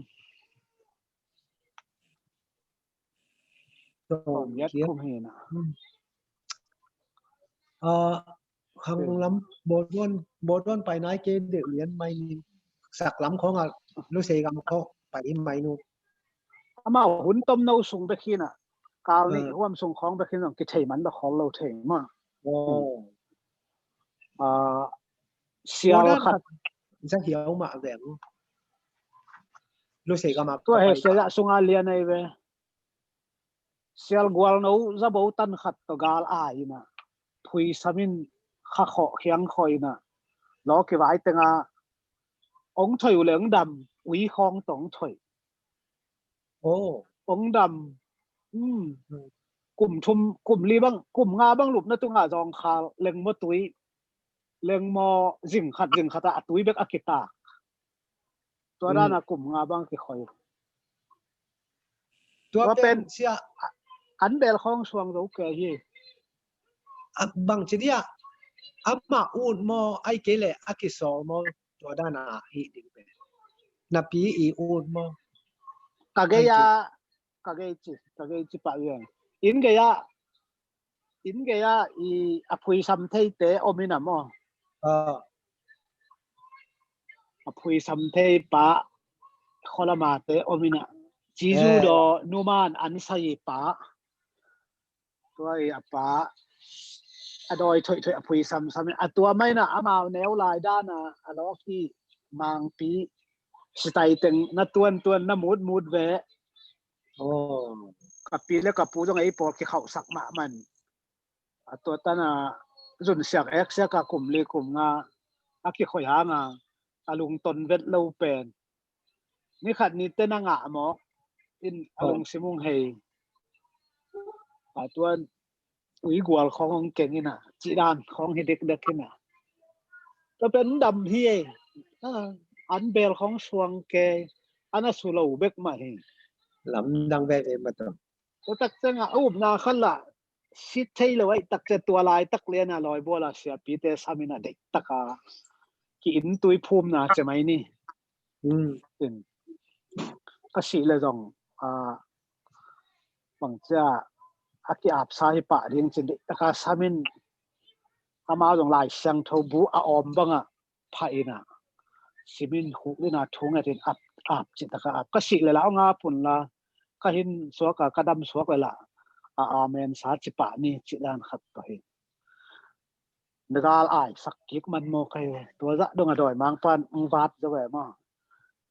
Sawm giat kum hi na. Khang lam bawlduan bawlduan pai nai ke deuh lian mai ni. Sak lam khawng a lusei gam khawng pai in mai nu. Amau hun tom no sung bek hi na. Kal nih huam sung khawng bek hi na kithei man da khol lo thei ma. Sial khat za hiau mah veng. Lusei gam a tua he sial sunga lian ai ve. Sial gual no zabo tan khat tawh gal a ina phuisam in kha khawh khiang khawh ina law kivai tenga ong thoi uh le ong dam ui khawng tawh ong thoi. Ong dam kum thum kum li bang kum nga bang lupna tunga zawngkhal lengmaw tui lengmaw zing khat zing khat a tui bek a kitak. Tua dana kum nga bang kikhoi. Tua pen sia an bel khawng suang zo kei hi. Bang ci dia ama ut maw ai kei le a kisawl maw tua dana hi ding pen. Napi i ut maw? Ka gei a ka gei ci ka gei ci pah liang. Inn gei a inn gei a i a phuisam theite om ina maw? A phuisam thei pa khualamate om ina Jesu daw numan an sai pa tua i a pa a dawi thoih thoih a phuisam sam a tua maina amau neu lai dana a lawk i mangpi sitai teng na tuan tuan na mut mut ve. Ka pi le ka pu zong ei pawl kikhauhsak mahmah. A tua tana zunsiak eksiak a kum li kum nga a kikhoi hanga a lungton vet lo pen. Ni khat ni te na ngah mawk in a lungsim ung hei. A tuan ui gual khawng hong keng ina cih dan khawng hi dekdek ina. Tua pen dam hi ei. An bel khawng suang kei ana su lo bek mah hi. Lamdang veve mah tawh. Tua tak cianga a upna khat lah sit thei lo aih tak cia tua lai tak liana lawibuala siapite samina deih taka ki-in tui phumna cia mai ni. Ka sih le zong bangcia a ki-apsa hi pah ding cin deih taka samin amau zong Lai Siangtho bu a awm banga pha ina simin huk ina thungetin ap ap cih taka ap ka sih le la nga pun la ka hin suaka ka dam suak le la a amen sa ci pah ni cih dan khat ka hi. Na gal ai sak kik man maw ka hi. Tua zah dong a dawi mangpan ng vat zo ve maw?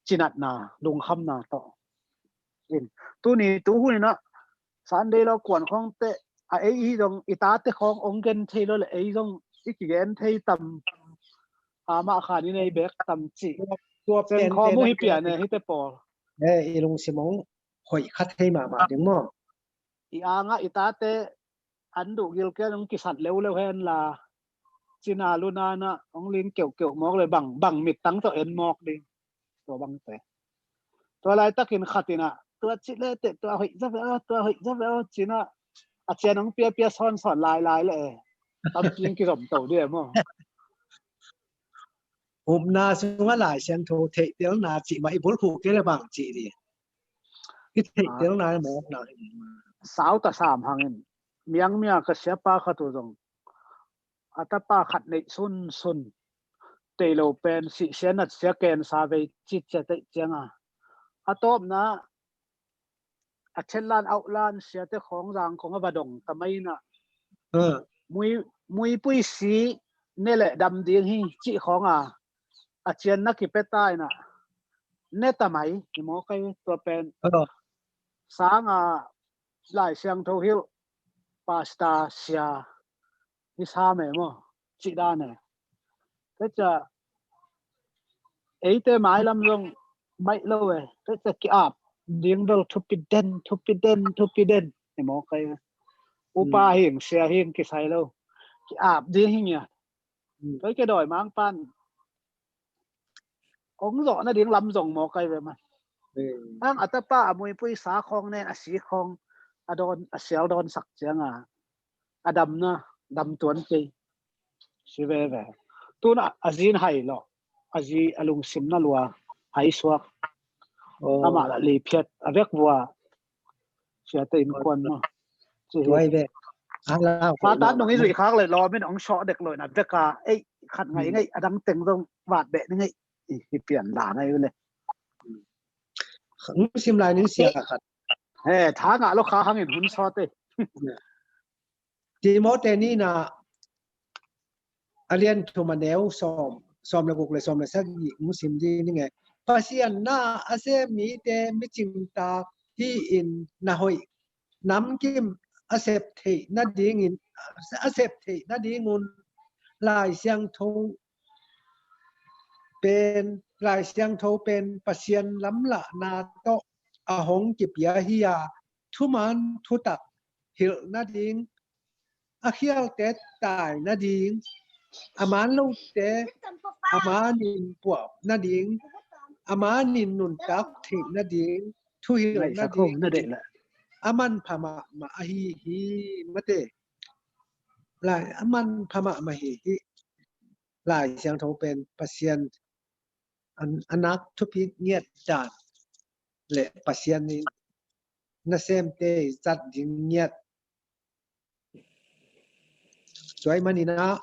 Cinatna lungkhamna tawh in tuni tu hun ina Sunday lo kuan khawng teh a ei i zong i tate khawng ong gen thei lo le ei zong i kigen thei tam. Amah khan i nei bek tam cih. Tua pen khawm uh hi pian e hite pawl. Eh, i lungsim ong hoih kha thei mahmah ding maw? I angah i tate an duh gilkial ong kisat leuleu hen la, cina lunana ong ling keuhkeuh mawk le bang bang mittang tawh en mawk ding. Tua bangte tua laitakin khatinah tua cih le teh tua hoih zaw ve aw, tua hoih zaw ve aw cinah a cian ong piapia sawnsawn lailai le e. Tampi ong kizom to dih e maw? Upna sungah Lai Siangtho theihtelna cih mah i bulphuh kei le bang cih dih. I theihtelna le mawkna hi. Sau ta sam hangin miangmia ka siapa khat uh zong a tapa khat neih sunsun tei lo pen sihsia natsia kensa vei citcia teih cianga a tawpna a chetlan auhlan siate khawng zang khawng a va dong ta mai inah mui, muipui si ne le dam ding hi cih khawnga a cian na kipia ta inah ne ta mai hi maw kai tua pen. Sanga Lai Siangtho hilh pasta sia hi sa me maw? Cih dan e. Tecia eite mailam zong maih lo e. Tecia ki-ap ding bel thupi den, thupi den, thupi den hi maw kai e. Upa hing sia hing kisai lo. Ki-ap ding hing ia. Tua i ke dawi mangpan ong zawh nading lam zong maw kai ve man. Ang a tapa a muipui sa khawng nen a si khawng a dawn a sial dawnsak cianga a damna dam tuan kei si veve. Tuna a zin hai lo a zi a lungsim na lua hai suak. Amah la liphiat a vek vua siate innkuan maw? Tuai ve. Satan nung i zuih khak le lawmin ong sawh dek lo in a veka ei khat ngai ngai a dang teng zong vat beh ni ngai. I hi pian dan ai le. Sim lai ning sia khat. He tha ngah lo kha hangin hun sawt e. Timote nina a lian thum a neu sawm, sawm le guk le sawm le sagih hong sim ding ning e. Pasian na a sem mite micingtak hi-in na hoih namkim a sep theih nadingin a sep theih nadingun Lai Siangtho pen Lai Siangtho pen Pasian lamlahna tawh a hong kipia hi a thuman thutak hilh nading a khialte tai nading a man lote a manin puah nading a manin nuntak theih nading thuhilh nading a manpha mahmah ahi hi mate. Lai a manpha mahmah hi hi. Lai Siangtho pen Pasian a nak thupi ngiat dan le Pasian in nasemte i zat ding ngiat. Tuai maninah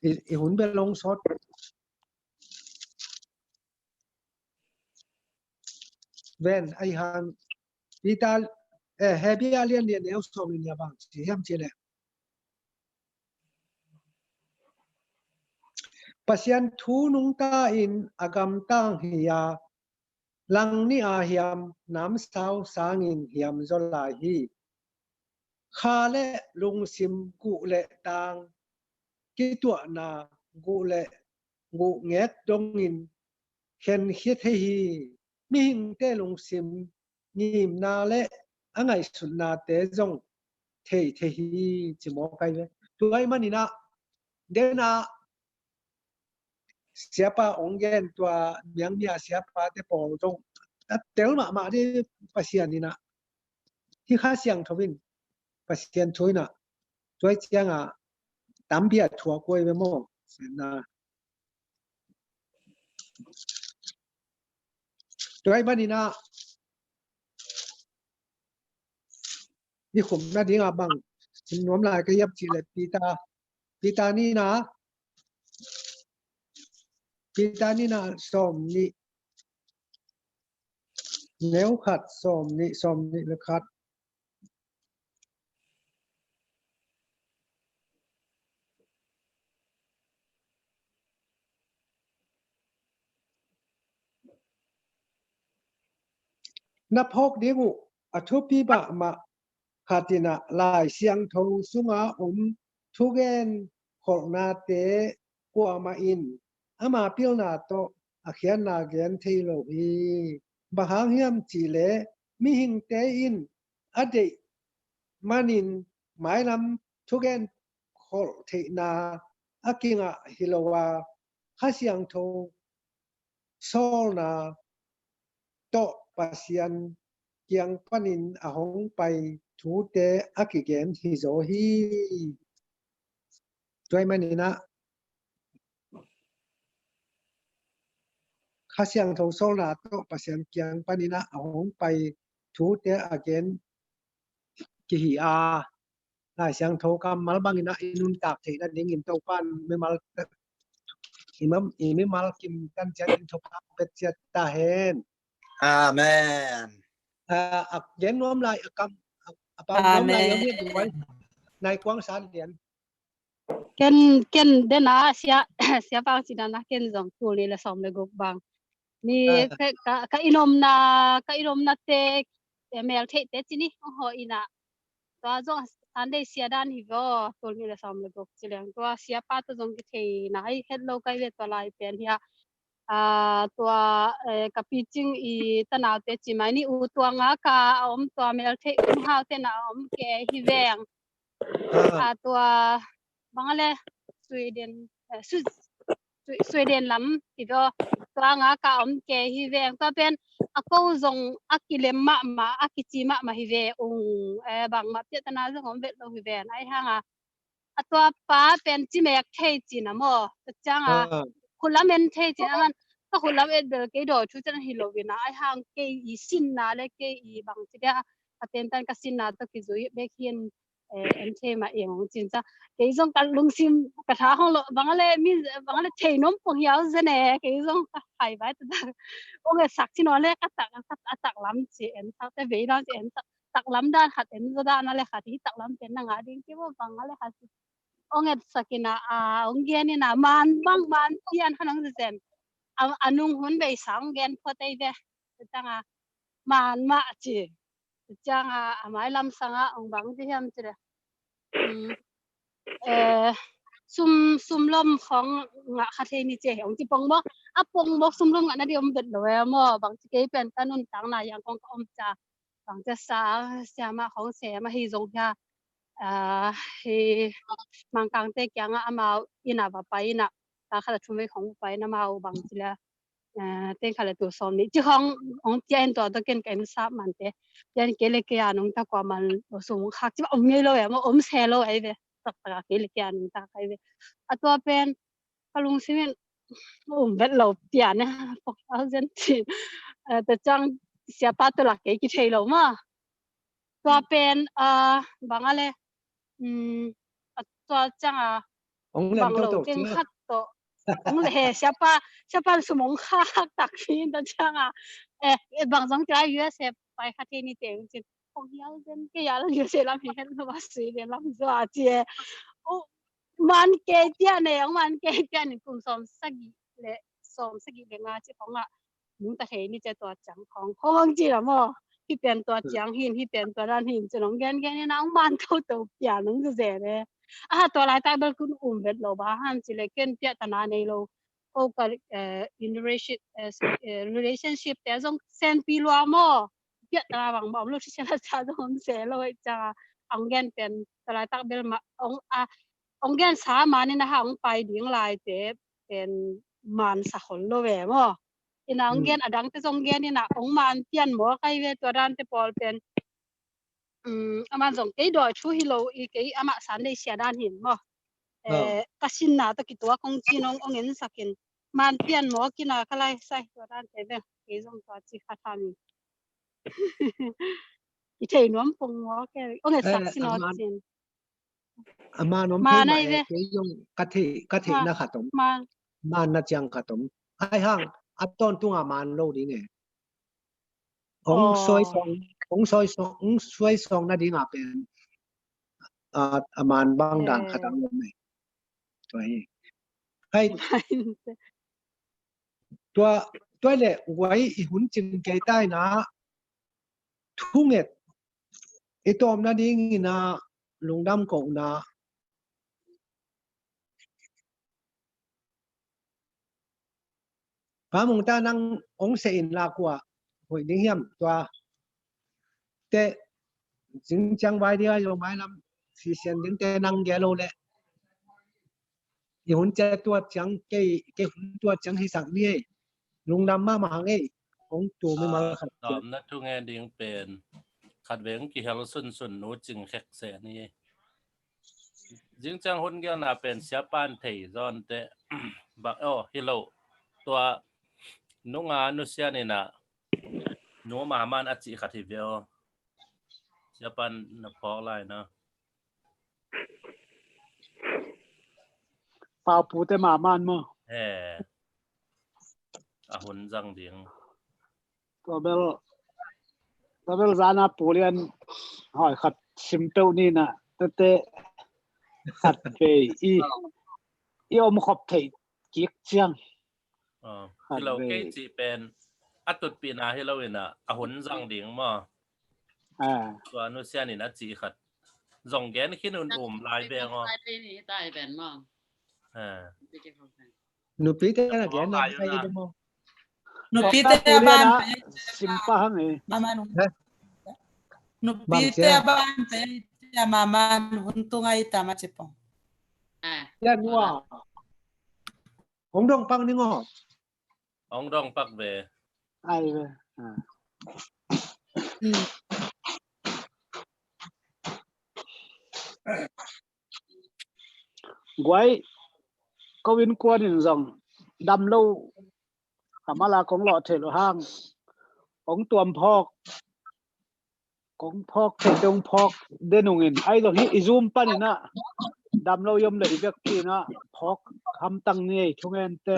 i, i hun bel long sawt ven ai han Peter eh, Hebia lian lian neu sawm in ya bang ci hiam ci le Pasian thu nungta in a gamtang hi a lang ni a hiam namsau sangin hiam zaw lai hi. Kha le lungsim guh le tang kituahna guh le guh ngek dongin khen khia thei hi. Mihingte lungsim ngimna le a ngaihsutnate zong thei thei hi ci mawk ai ve. Tuai maninah denah siapa ong gen tua miangmia siapate pawl zong a tel mahmah dih Pasian inah hi kha siangtho in Pasian thu inah tuai cianga tampi a thuak kuai ve maw? Sena tuai maninah i khum nading a bang sim nuam lai ka hiam ci le Peter Peter nina Peter nina sawm nih neu khat sawm nih sawm nih le khat. Na phawk ding uh a thupi mahmah khat in ah Lai Siangtho sunga om thugen kholhnate kuamah in ama pilna tawh a khiatna gen thei lo hi. Bang hang hiam cihleh mihingte in a deih manin mailam thugen kholh theihna a kingah hi lo a, Kha Siangtho sawlna tawh Pasian kiang panin a hong pai thute a kigen hi zaw hi. Tua ahih manin ah Kha Siangtho sawlna tawh Pasian kiang panin ah a hong pai thute a gen kihi a, Lai Siangtho kammal bangin ah i nuntak theih nadingin Topa'n mimal, i mam-, i mimal kim tan ciat in thupha pia ciat ta hen. Amen. A, a gen nuam lai, a kam, a, a pau nuam lai, Amen. Nai Kuang San Lian. Ken, ken den a sia, sia pang cina na ken zong tul nih le sawm le guk bang. Ni Ah. ka, ka, ka inn omna, ka inn omnate, eh, mel theihte cini, oho ina. Tua zong Sunday sia dan hi vo, tul nih le sawm le guk ci leng. Tua siapa tua zong kithei na hi het lo kai ve tua lai pen hi a. Ah, tua, eh, ka picing i tanaute ci mai ni u tua nga ka a om tua mel theih um hau te na a om ke hi veng. Ah. Ah, tua bang a le Sweden, eh, Swi-, Swi-, Sweden lam hi vo. Tua nga ka om ke hi veng. Tua pen a ko zong a kilem mahmah, a kici mahmah hi ve ung, eh, bangmah piahtana zong om vet lo hi ven. Ai hang a, a tua pa pen ci mek thei cin a maw. Tua ciang a, Ah. Khulam en thei cin a man, ka khulam et bel kei dawi thu cian hi lo in a, ai hang kei i sinna le kei i bang ci dia, ka tentan ka sinna tawh kizui bek hi en, eh, en thei mah eng ong cin ca. Kei zong ka lungsim ka tha hong lo, bang a le mi, bang a le thei nuam pong hiau zen e, kei zong ka hai vai ta ta. Ong e sak cin a le ka tak, ka, a taklam ci en sak te vei dan ci en sak, taklam dan khat en zaw dan a le khat hi taklam pen na ngah ding kei maw bang a le khat ci. Ong etsak in a, a, ong gen in a, man bang, man pian kha nong zen. A, a nung hun bei sa ong gen phot ei ve. Tang a, man mah ci. Tang a, a mailam sang a, ong bang ci hiam ci le. Hmm. Eh, sum, sum lom khong ngah kha thei ni ci. Ong ci pong bok, a pong bok sum lom ngah na di om vet lo e maw. Bang ci kei pen ka nuntakna Yangon ka om ca. Bang ci sa, siamah khong sem ahi zong hia. Ah, hi Mangkangte kiangah amau inn ah va pai in ah, ta khat a thum vei khong va pai in amau bang ci le, ah, teng khat le tul sawm nih ci khong hong pia in tua tawh ken ka inn sap mante. Pia in kei le kei a nungta kuaman lo sum khak ci ba om ngei lo e, maw om se lo ei ve. Taktak a kei le kei a nungta kai ve. A tua pen ka lungsim in um vet lo pian e, four thousand ci. Eh, tua ciang siapa tawh lak kei kithei lo maw. Tua pen, ah, bang a le, um, a tua ciang a, ong lem bang lo toto teng ciang khat tawh. Ong le he, siapa, siapa sum ong khak tak fi in tua ciang a. Eh, eh, bang zong tua U S A pai kha thei ni teng cin. Kong hiau zen kei a la U S A lam hi hen lo a sui zen lam hi zaw a ci e. Oh, man kei tian e, ong man kei tian in kum sawm sagih le, sawm sagih le nga ci khong ah nungta thei ni ci tua ciang khong, khong ci la maw. Hi pen tua ciang hin, hi pen tua dan hin ci nong gen gen in a ong man toto pian nong zen e. A ha tua laitak bel kun um vet lo ba han ci le ken piahtana nei lo. Ko ka, eh, in relation-, eh, eh, relationship te zong senpi lua maw. Piahtana bangmah om lo thisen a ca zong om se lo e ciang a. Ong gen pen tua laitak bel mah ong a, ong gen sa man in a ha ong pai ding lai te pen man sa khol lo ve maw. In a ong gen a dangte zong gen in a ong man pian maw kai ve tua dante pawl pen. Um, aman zong kei dawi thu hi lo i kei amah Sunday sia dan hin maw. Eh, ka sinna tawh kituak ong ci nong ong en sak in man pian maw kina ka lai sai tua dante ve kei zong tua ci kha tha mi. I thei nuam pong maw ke ong en sak sin aw cin. A man om thei mah e, kei zong ka thei, ka theihna khat om. Man na ciang khat om. Ai hang, a tawntung a man lo ding e. Ong suai sawng, ong suai sawng, ong suai sawng na ding a pen. A, a man bang dan khat ang om e. Tua hi. Hai. Tua, tua le, guai i hun cing kei tai na. Thunget i tawpna dingin a lungdam kohna. Pa Mung ta, nang ong seh in la kua hoih ding hiam tua? Te zing ciang vai dia yo mai lam sisian ding te nang gel lo le. I hun cia tuat ciang kei, kei hun tuat ciang hisak ni ei. Lungdam mahmah hang ei. Hong tu mimal khat cia. Tawpna thunget ding pen khat veng kihel sunsun nu cing khek seh ni. Zing ciang hun gelna pen siapan thei zawn te. Bak, oh, hi lo. Tua nunga nusian ina nu maman a cih khat hi veo. Siapan na phawk lai na. Pau pute maman maw? He. A hun zang ding. Tua bel, tua bel zana pulian hoi khat sim peuh ni na. Tete khat vei i, i om khop thei kik ciang. Hi lo, kei cih pen a tutpihna hi lo ina a hun zang ding maw? Tua nusian in a cih khat zong gen khin un um lai veng aw. Nupite na gen na kai ding maw? Nupite a ban pe simpa hang e. Nupite a ban pe maman hun tungai tama cipong. Ya nua. Hong dong pak ning aw. Hong dong pak ve. Ai ve. Guai, ko innkuan in zong dam lo. Ka mala kong lawh thei lo hang. Hong tuam phawk. Kong phawk thei dong phawk denungin ai lo hi i zum paninah dam lo yom le i vekpi inah phawk hamtang ni ei thungen te.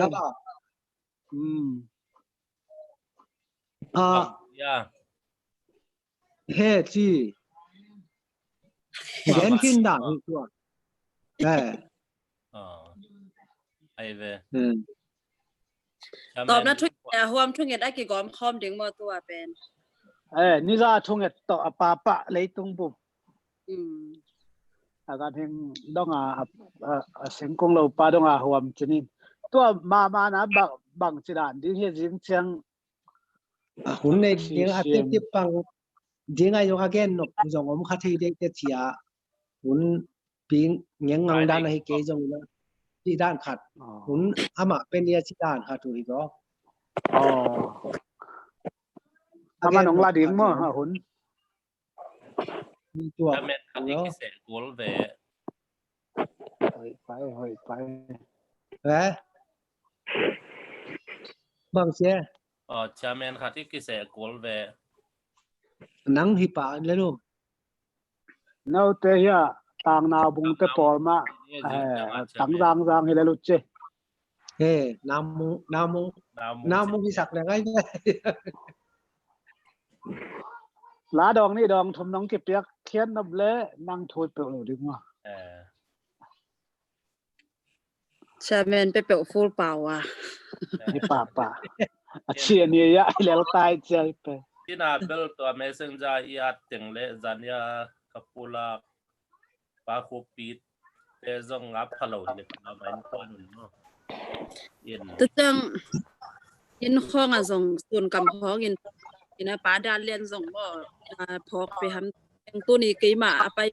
He ci. Gen khin dan hi tua. Ai ve. Tawpna thunget a huam thunget a kigawm khawm ding maw tua pen? Niza thunget tawh a papa leitung bu. A kan hing donga a sengkung lo pa donga huam cinin tua mamana bang ci dan ding hi zing ciang. A hun nei ding a tip pang ding a zong a gen nop zong om kha thei dei te cia hun pi ngeng ngang dan ahi kei zong ina ci dan khat hun amah pen ia ci dan khat uh hi zaw. Ama nong la ding maw a hun. Tua men khat i kiseh kul ve. Hoih pai, hoih pai. Bang sia. Chairman khat i kiseh kul ve. Nang hi pa le lu. Note hia tang nau bung te pawl mah tang zang zang hi le lu ce. He, namu namu namu hi sak le ngai ve. La dong ni dong thum nong kipiak khian nop le nang thui peuh lo ding maw? Chairman pe peuh full power. Ni papa. A chia ni ya lel tai chia pe. Tina bel tua messenger i at teng le zan ya ka pulak pa khupit te zong a phalo hi le pa main kuan un maw? Tucang in khawng a zong sun kam khawng in ina pa dan lian zong maw phawk pe ham tuni keima a pai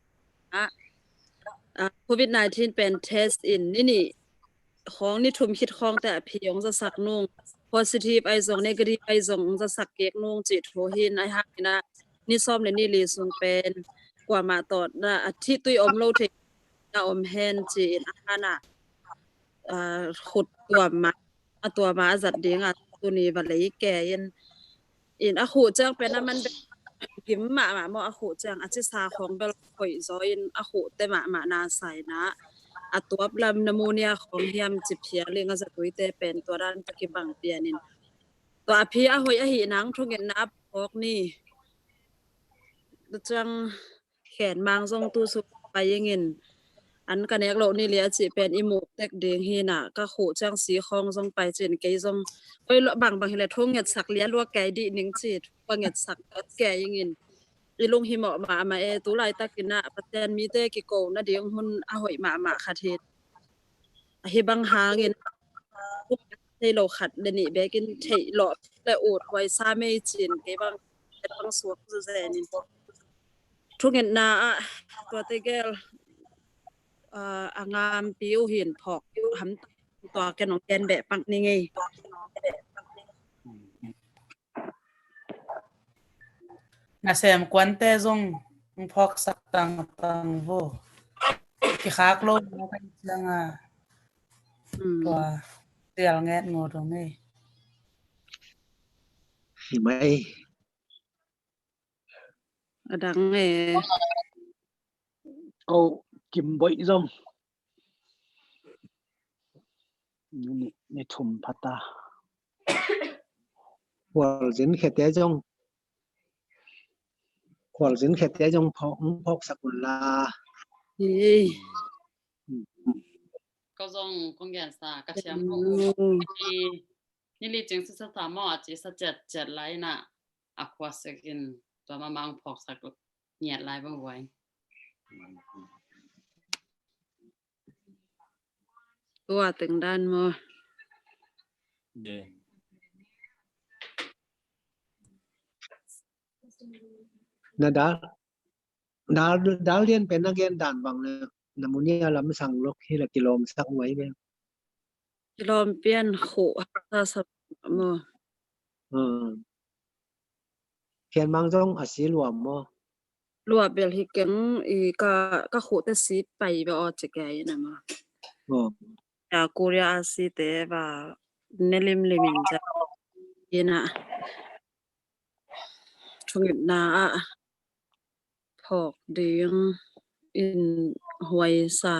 a covid nineteen pen test in nini khawng ni thum khit khawng te a phi hong zasak nung positive ai zong negative ai zong hong zasak kek nung ci thu hin ai hang ina ni sawm le ni li sung pen kuamah tawtna a thih tui om lo thei na om hen ci in a hana khut tuam mah a tuam mah a zat ding a tuni va lei ke in in a khuh ciang pen a man gim mahmah maw a khuh ciang a cisa khawng bel khoih zaw in a khuh te mahmah na saina a tuap lam na mu nia khawng hiam ci phial ing a zatuite pen tua dan ta kibang pian in tua a phi a hoih ahi nang thungetna a phawk ni. Tucang khen mang zong tu su pai ingin an ka nek lo ni lia cih pen i muh tek ding hi na ka khuh ciang si khawng zong pai cin kei zong koi lo bang bang hi le thu ngetsak lia lua kei dih ning ci thu ka ngetsak kei ingin i lunghimawh mahmah e, tu laitakin ah Pasian mite kiko nading hun a hoih mahmah khat hi. Ahi bang hangin thei lo khat le nih bekin theih lawh le ut huai sa mei cin kei bang bang suak zu zenin. Thungetna ah tuate gel, ah, a ngampi uh hin phawk ham tua ken ong ken beh pak ni ngei. Nasem kuante zong ong phawksak tangtang vo. Kikhak lo na kan ciang a. Hmm. Tua tial nget ngo dong ei. Mai. A dang e. Ko Kim Boih zong. Ni, ni thum phata. Khualzin khete zong. Khualzin khete zong phawk, phawksak un la. Ei. Ko zong kong gensa ka siam ko. Mm. Ni, ni li cing sa sa ta mo a ci sa cet cet lai na. A khuasak in tua ma mang phawksak ngiat lai bang huai. Tua teng dan maw? Na dal, dal, dal lian pen na gen dan bang na, na munia lam sang lok hi la kilawm sak huai ve. Kilawm pian khuh sa sa maw? Hmm. Khian mang zong a si luam maw? Luah bel hi keng i ka, ka khuhte si pai beh aw ci kei a ina maw? Oh. Ya Korea a site va ne limlim in za ina. Thungetna ah phawk ding in huai sa.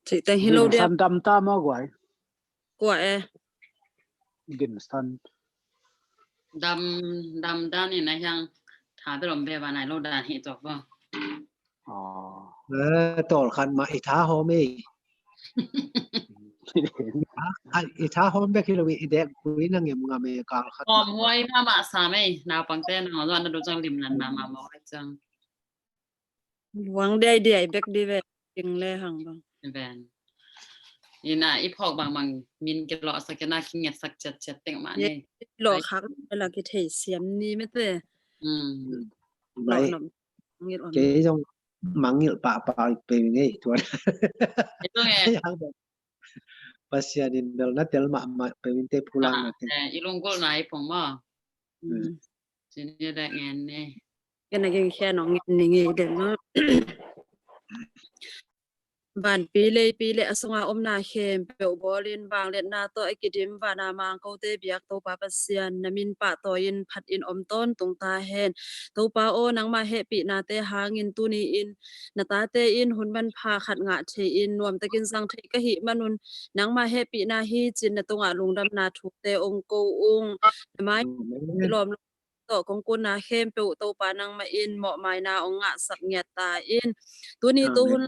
Cih teng hi lo dia. Dimsan dam ta maw guai? Kua e? Dimsan. Dam, dam dan in a hiang tha bel om ve ba nai lo dan hi tua ba. Aw. Eh, tawlkhat mah i tha hawm ei. Ai, i tha hawm bek hi lo i, i dek pui na ngem ngam e kal khat. Hawm huai mahmah sam ei, naupangte na hawm zuan na du cang limlan mahmah maw ai cang. Luang diai diai bek di ve, ting le hang bang. Ven. Ina, i phawk bang bang min kilawhsak ina kingetsak ciat ciat teng mah ni. Lawh khak la kithei siam ni mete. Hmm. Lawh bai. Nom. Ngil om. Kei zong mangngilh pahpah pe ngei tuan. Kei zong e. Pasian in bel na tel mahmah pe min te pulak na te. Ah, eh, i lunggulhna i pong maw. Hmm. Sini dah ngen ni. Kena geng khen ong ngen ni ngei den maw. Vanpi leipi le a sunga omna khempeuh bawlin vangliatna tawh a kidim vana mangkote biak Topa Pasian, na min pahtawi-in phatin om tawntung ta hen. Topa aw, nangma hehpihnate hangin tuni-in na tate in hun manpha khat ngah thei-in nuamtakin zang thei ka hih manun, nangma hehpihna hi cin na tungah lungdamna thute ong ko ung. Na mai lawm tawh kong kunna khempeuh Topa nangmah in mawhmaina ong ngahsak ngiat ta in. Tuni tuhun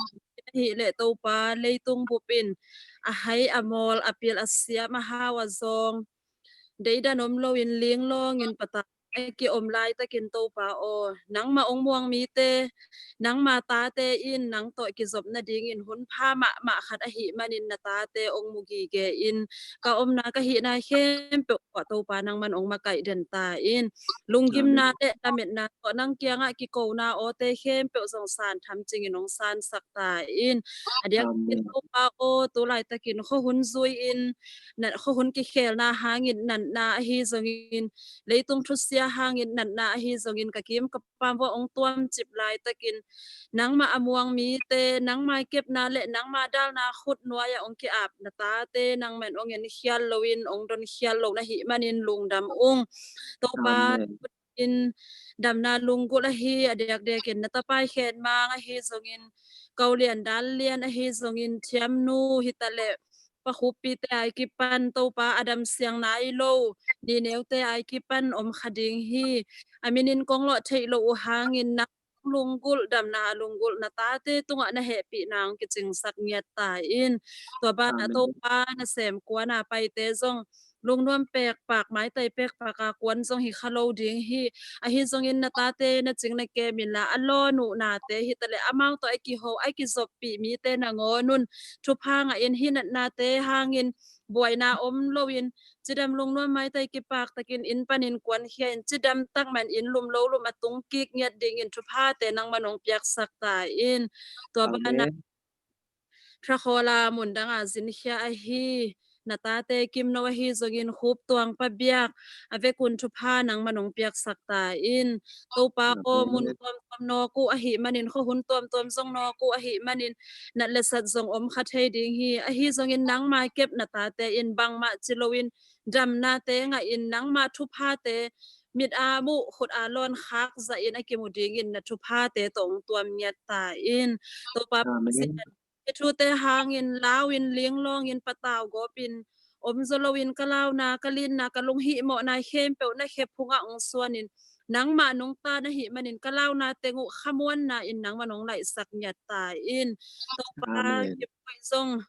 ahih leh Topa, leitung bup in a hai a mawl, a pil a siam, a hau a zawng, deidan om loin linglawngin patang a kiom laitakin Topa aw, nangmah ong muang mite, nangma tate in nang tawh kizop nadingin hun pha mahmah khat ahih manin na tate ong mu gige in, ka omna ka hihna khempeuh ah Topa nangman ong makaih den ta in. Lunggimna le lametna tawh nang kiangah kikona awte khempeuh zong san tham cingin ong sansak ta in. A diak Topa aw, tu laitakin khuahun zui-in, khuahun kikhelna hangin natna ahi zongin, leitung thusia hangin natna ahi zongin ka kim ka pam vua ong tuamcip laitakin nangmah a muang mite, nangmah kepna le nangmah dalna khut nuai-ah ong ki-ap na tate nangman ong enkhial loin ong donkhial lo na hih manin lungdam ung. Topa in damna lunggulh ahi a diakdiakin na tapai khen mang ahi zongin, kaulian dal lian ahi zongin, thiamnu hitaleh pakhuppite ai kipan Topa a dam siang nai lo, nineute ai kipan om kha ding hi. A minin kong lawh theih loh uh hangin nang lunggulh, damna lunggulh na tate tungah na hehpihna hong kicingsak ngiat ta in. Tua banah Topa nasem kuana paite zong lungnuam pekpak, maitai pekpak a kuan zong hi kha lo ding hi. Ahi zongin na tate na cing na kem inla a lawn uh nate hi taleh amau tawh a kiho a kizoppih mite nangawn un thupha ngah in, hi natnate hangin buaina om loin cidam lungnuam maitai kipak takin inn panin kuankhia in, cidam tak man inn lum lo lum a tung kik ngiat dingin thuphate nangman hong piaksak ta in. Tua banah Amen. Thakhawl a mundang a zinkhia ahi na tate kimno ahi zongin khup tuang pabiak a vekun thupha nangman hong piaksak ta in. Topa aw, mun Amen. Tuamtuam nawk uh ahi manin, khuahun tuamtuam zong nawk uh ahi manin, nat le sat zong om kha thei ding hi. Ahi zongin nangma kep na tate in bangmah ci loin damnate ngah in, nangma thuphate mit a muh, khut a lawn khak zahin a kimu dingin na thuphate tawh hong tuam ngiat ta in. Topa Amen. Pasian, hih thute hangin lau in, linglawng in, patau gawp in, om zaw loin ka launa, ka linna, ka lunghihmawhna khempeuh na khe phungah hong suanin, nangmah nungta na hih manin ka launa teng uh khamuanna in nangman hong laihsak ngiat ta in. Topa Amen. Kipuai zong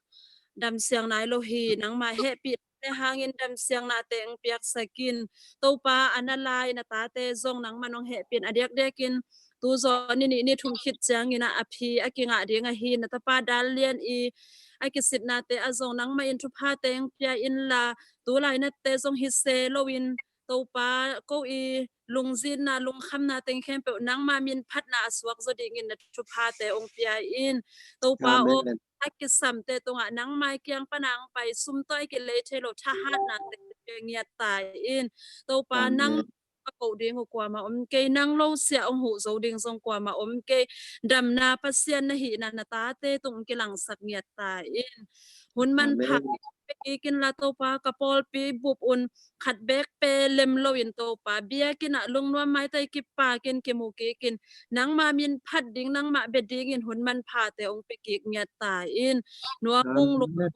damsiang nai lo hi, nangmah hehpih te hangin damsiang nate hong piaksak in. Topa, a na lai na tate zong nangman hong hehpih in, a diakdiakin tu zaw ni nih ni thum khit ciangin a phi a kingah ding ahi na tapa dal lian i a kisitnate ah zong nangmah in thuphate hong pia inla, tu lainate zong hi se loin Topa, ko i lungzinna, lungkhamna teng khempeuh nangma min phatna a suak zaw dingin na thuphate hong pia in. Topa aw, Amen. A kisamte tungah nangmai kiang pana hong pai, sum tawh a kilei thei lo thahatnate ngiat ta in. Topa, Amen. Nang a koh ding uh kuamah om kei, nang lo siah hong huh zo ding zong kuamah om kei. Damna Pasian na hihna na tate tung kilangsak ngiat ta in. Hun manpha Amen. Pia kik inla Topa, ka pawlpi bup un khat beek pe lem loin Topa, biakinn ah lungnuam maitai kipakin kimu kikin nangma min phat ding, nangmah bia dingin hun manphate hong pia kik ngiat ta in. Nuam hung lum Amen.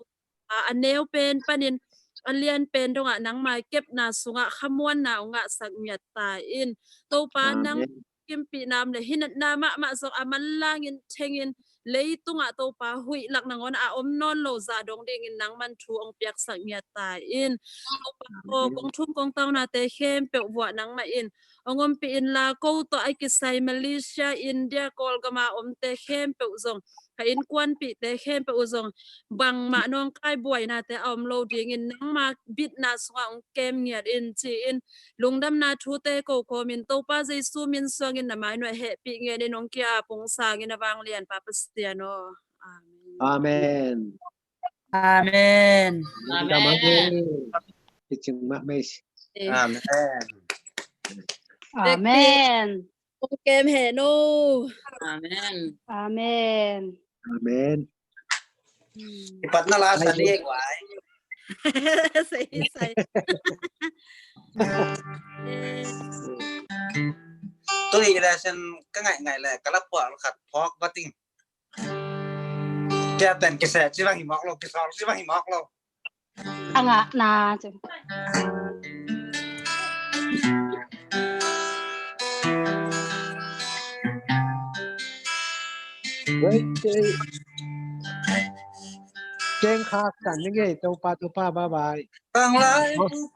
A neu pen panin a lian pen dongah nangma kepna sungah khamuanna hong ngahsak ngiat ta in. Topa, nang Amen. Kimpihna om le hinatna mahmah zong a manlangin thengin leitungah Topa huih lak nangawn a om nawn lo zah dong dingin nangman thu hong piaksak ngiat ta in. Topa aw, Amen. Kong thum kong taunate khempeuh vuah nangmah in hong ompih inla, ko tawh a kisai Malaysia, India, Kawlgama omte khempeuh zong, ka innkuanpihte khempeuh uh zong bangmah nawngkai buainate a om lo dingin nangma bitna sungah hong kem ngiat in ci-in lungdamna thute ko kawmin Topa Jesu min suangin na mainuai hehpih ngiat in hong kia pung sangin a vanglianpa Pasian aw. Amen. Amen. Amen. Amen. Amen. Amen. Amen. Kong kem he no. Amen. Amen. Amen. Ipatna la sa ni guai. Sei, sei. Tuni lesson ka ngaih ngaih le ka la puah khat phawk bating. Tia pen kisa ci bang hi mawk lo, kisol ci bang hi mawk lo. A ngahna ci. Wei, kei. Keng khak kan ni ngei, Topa, Topa, bye bye. Tanglai pu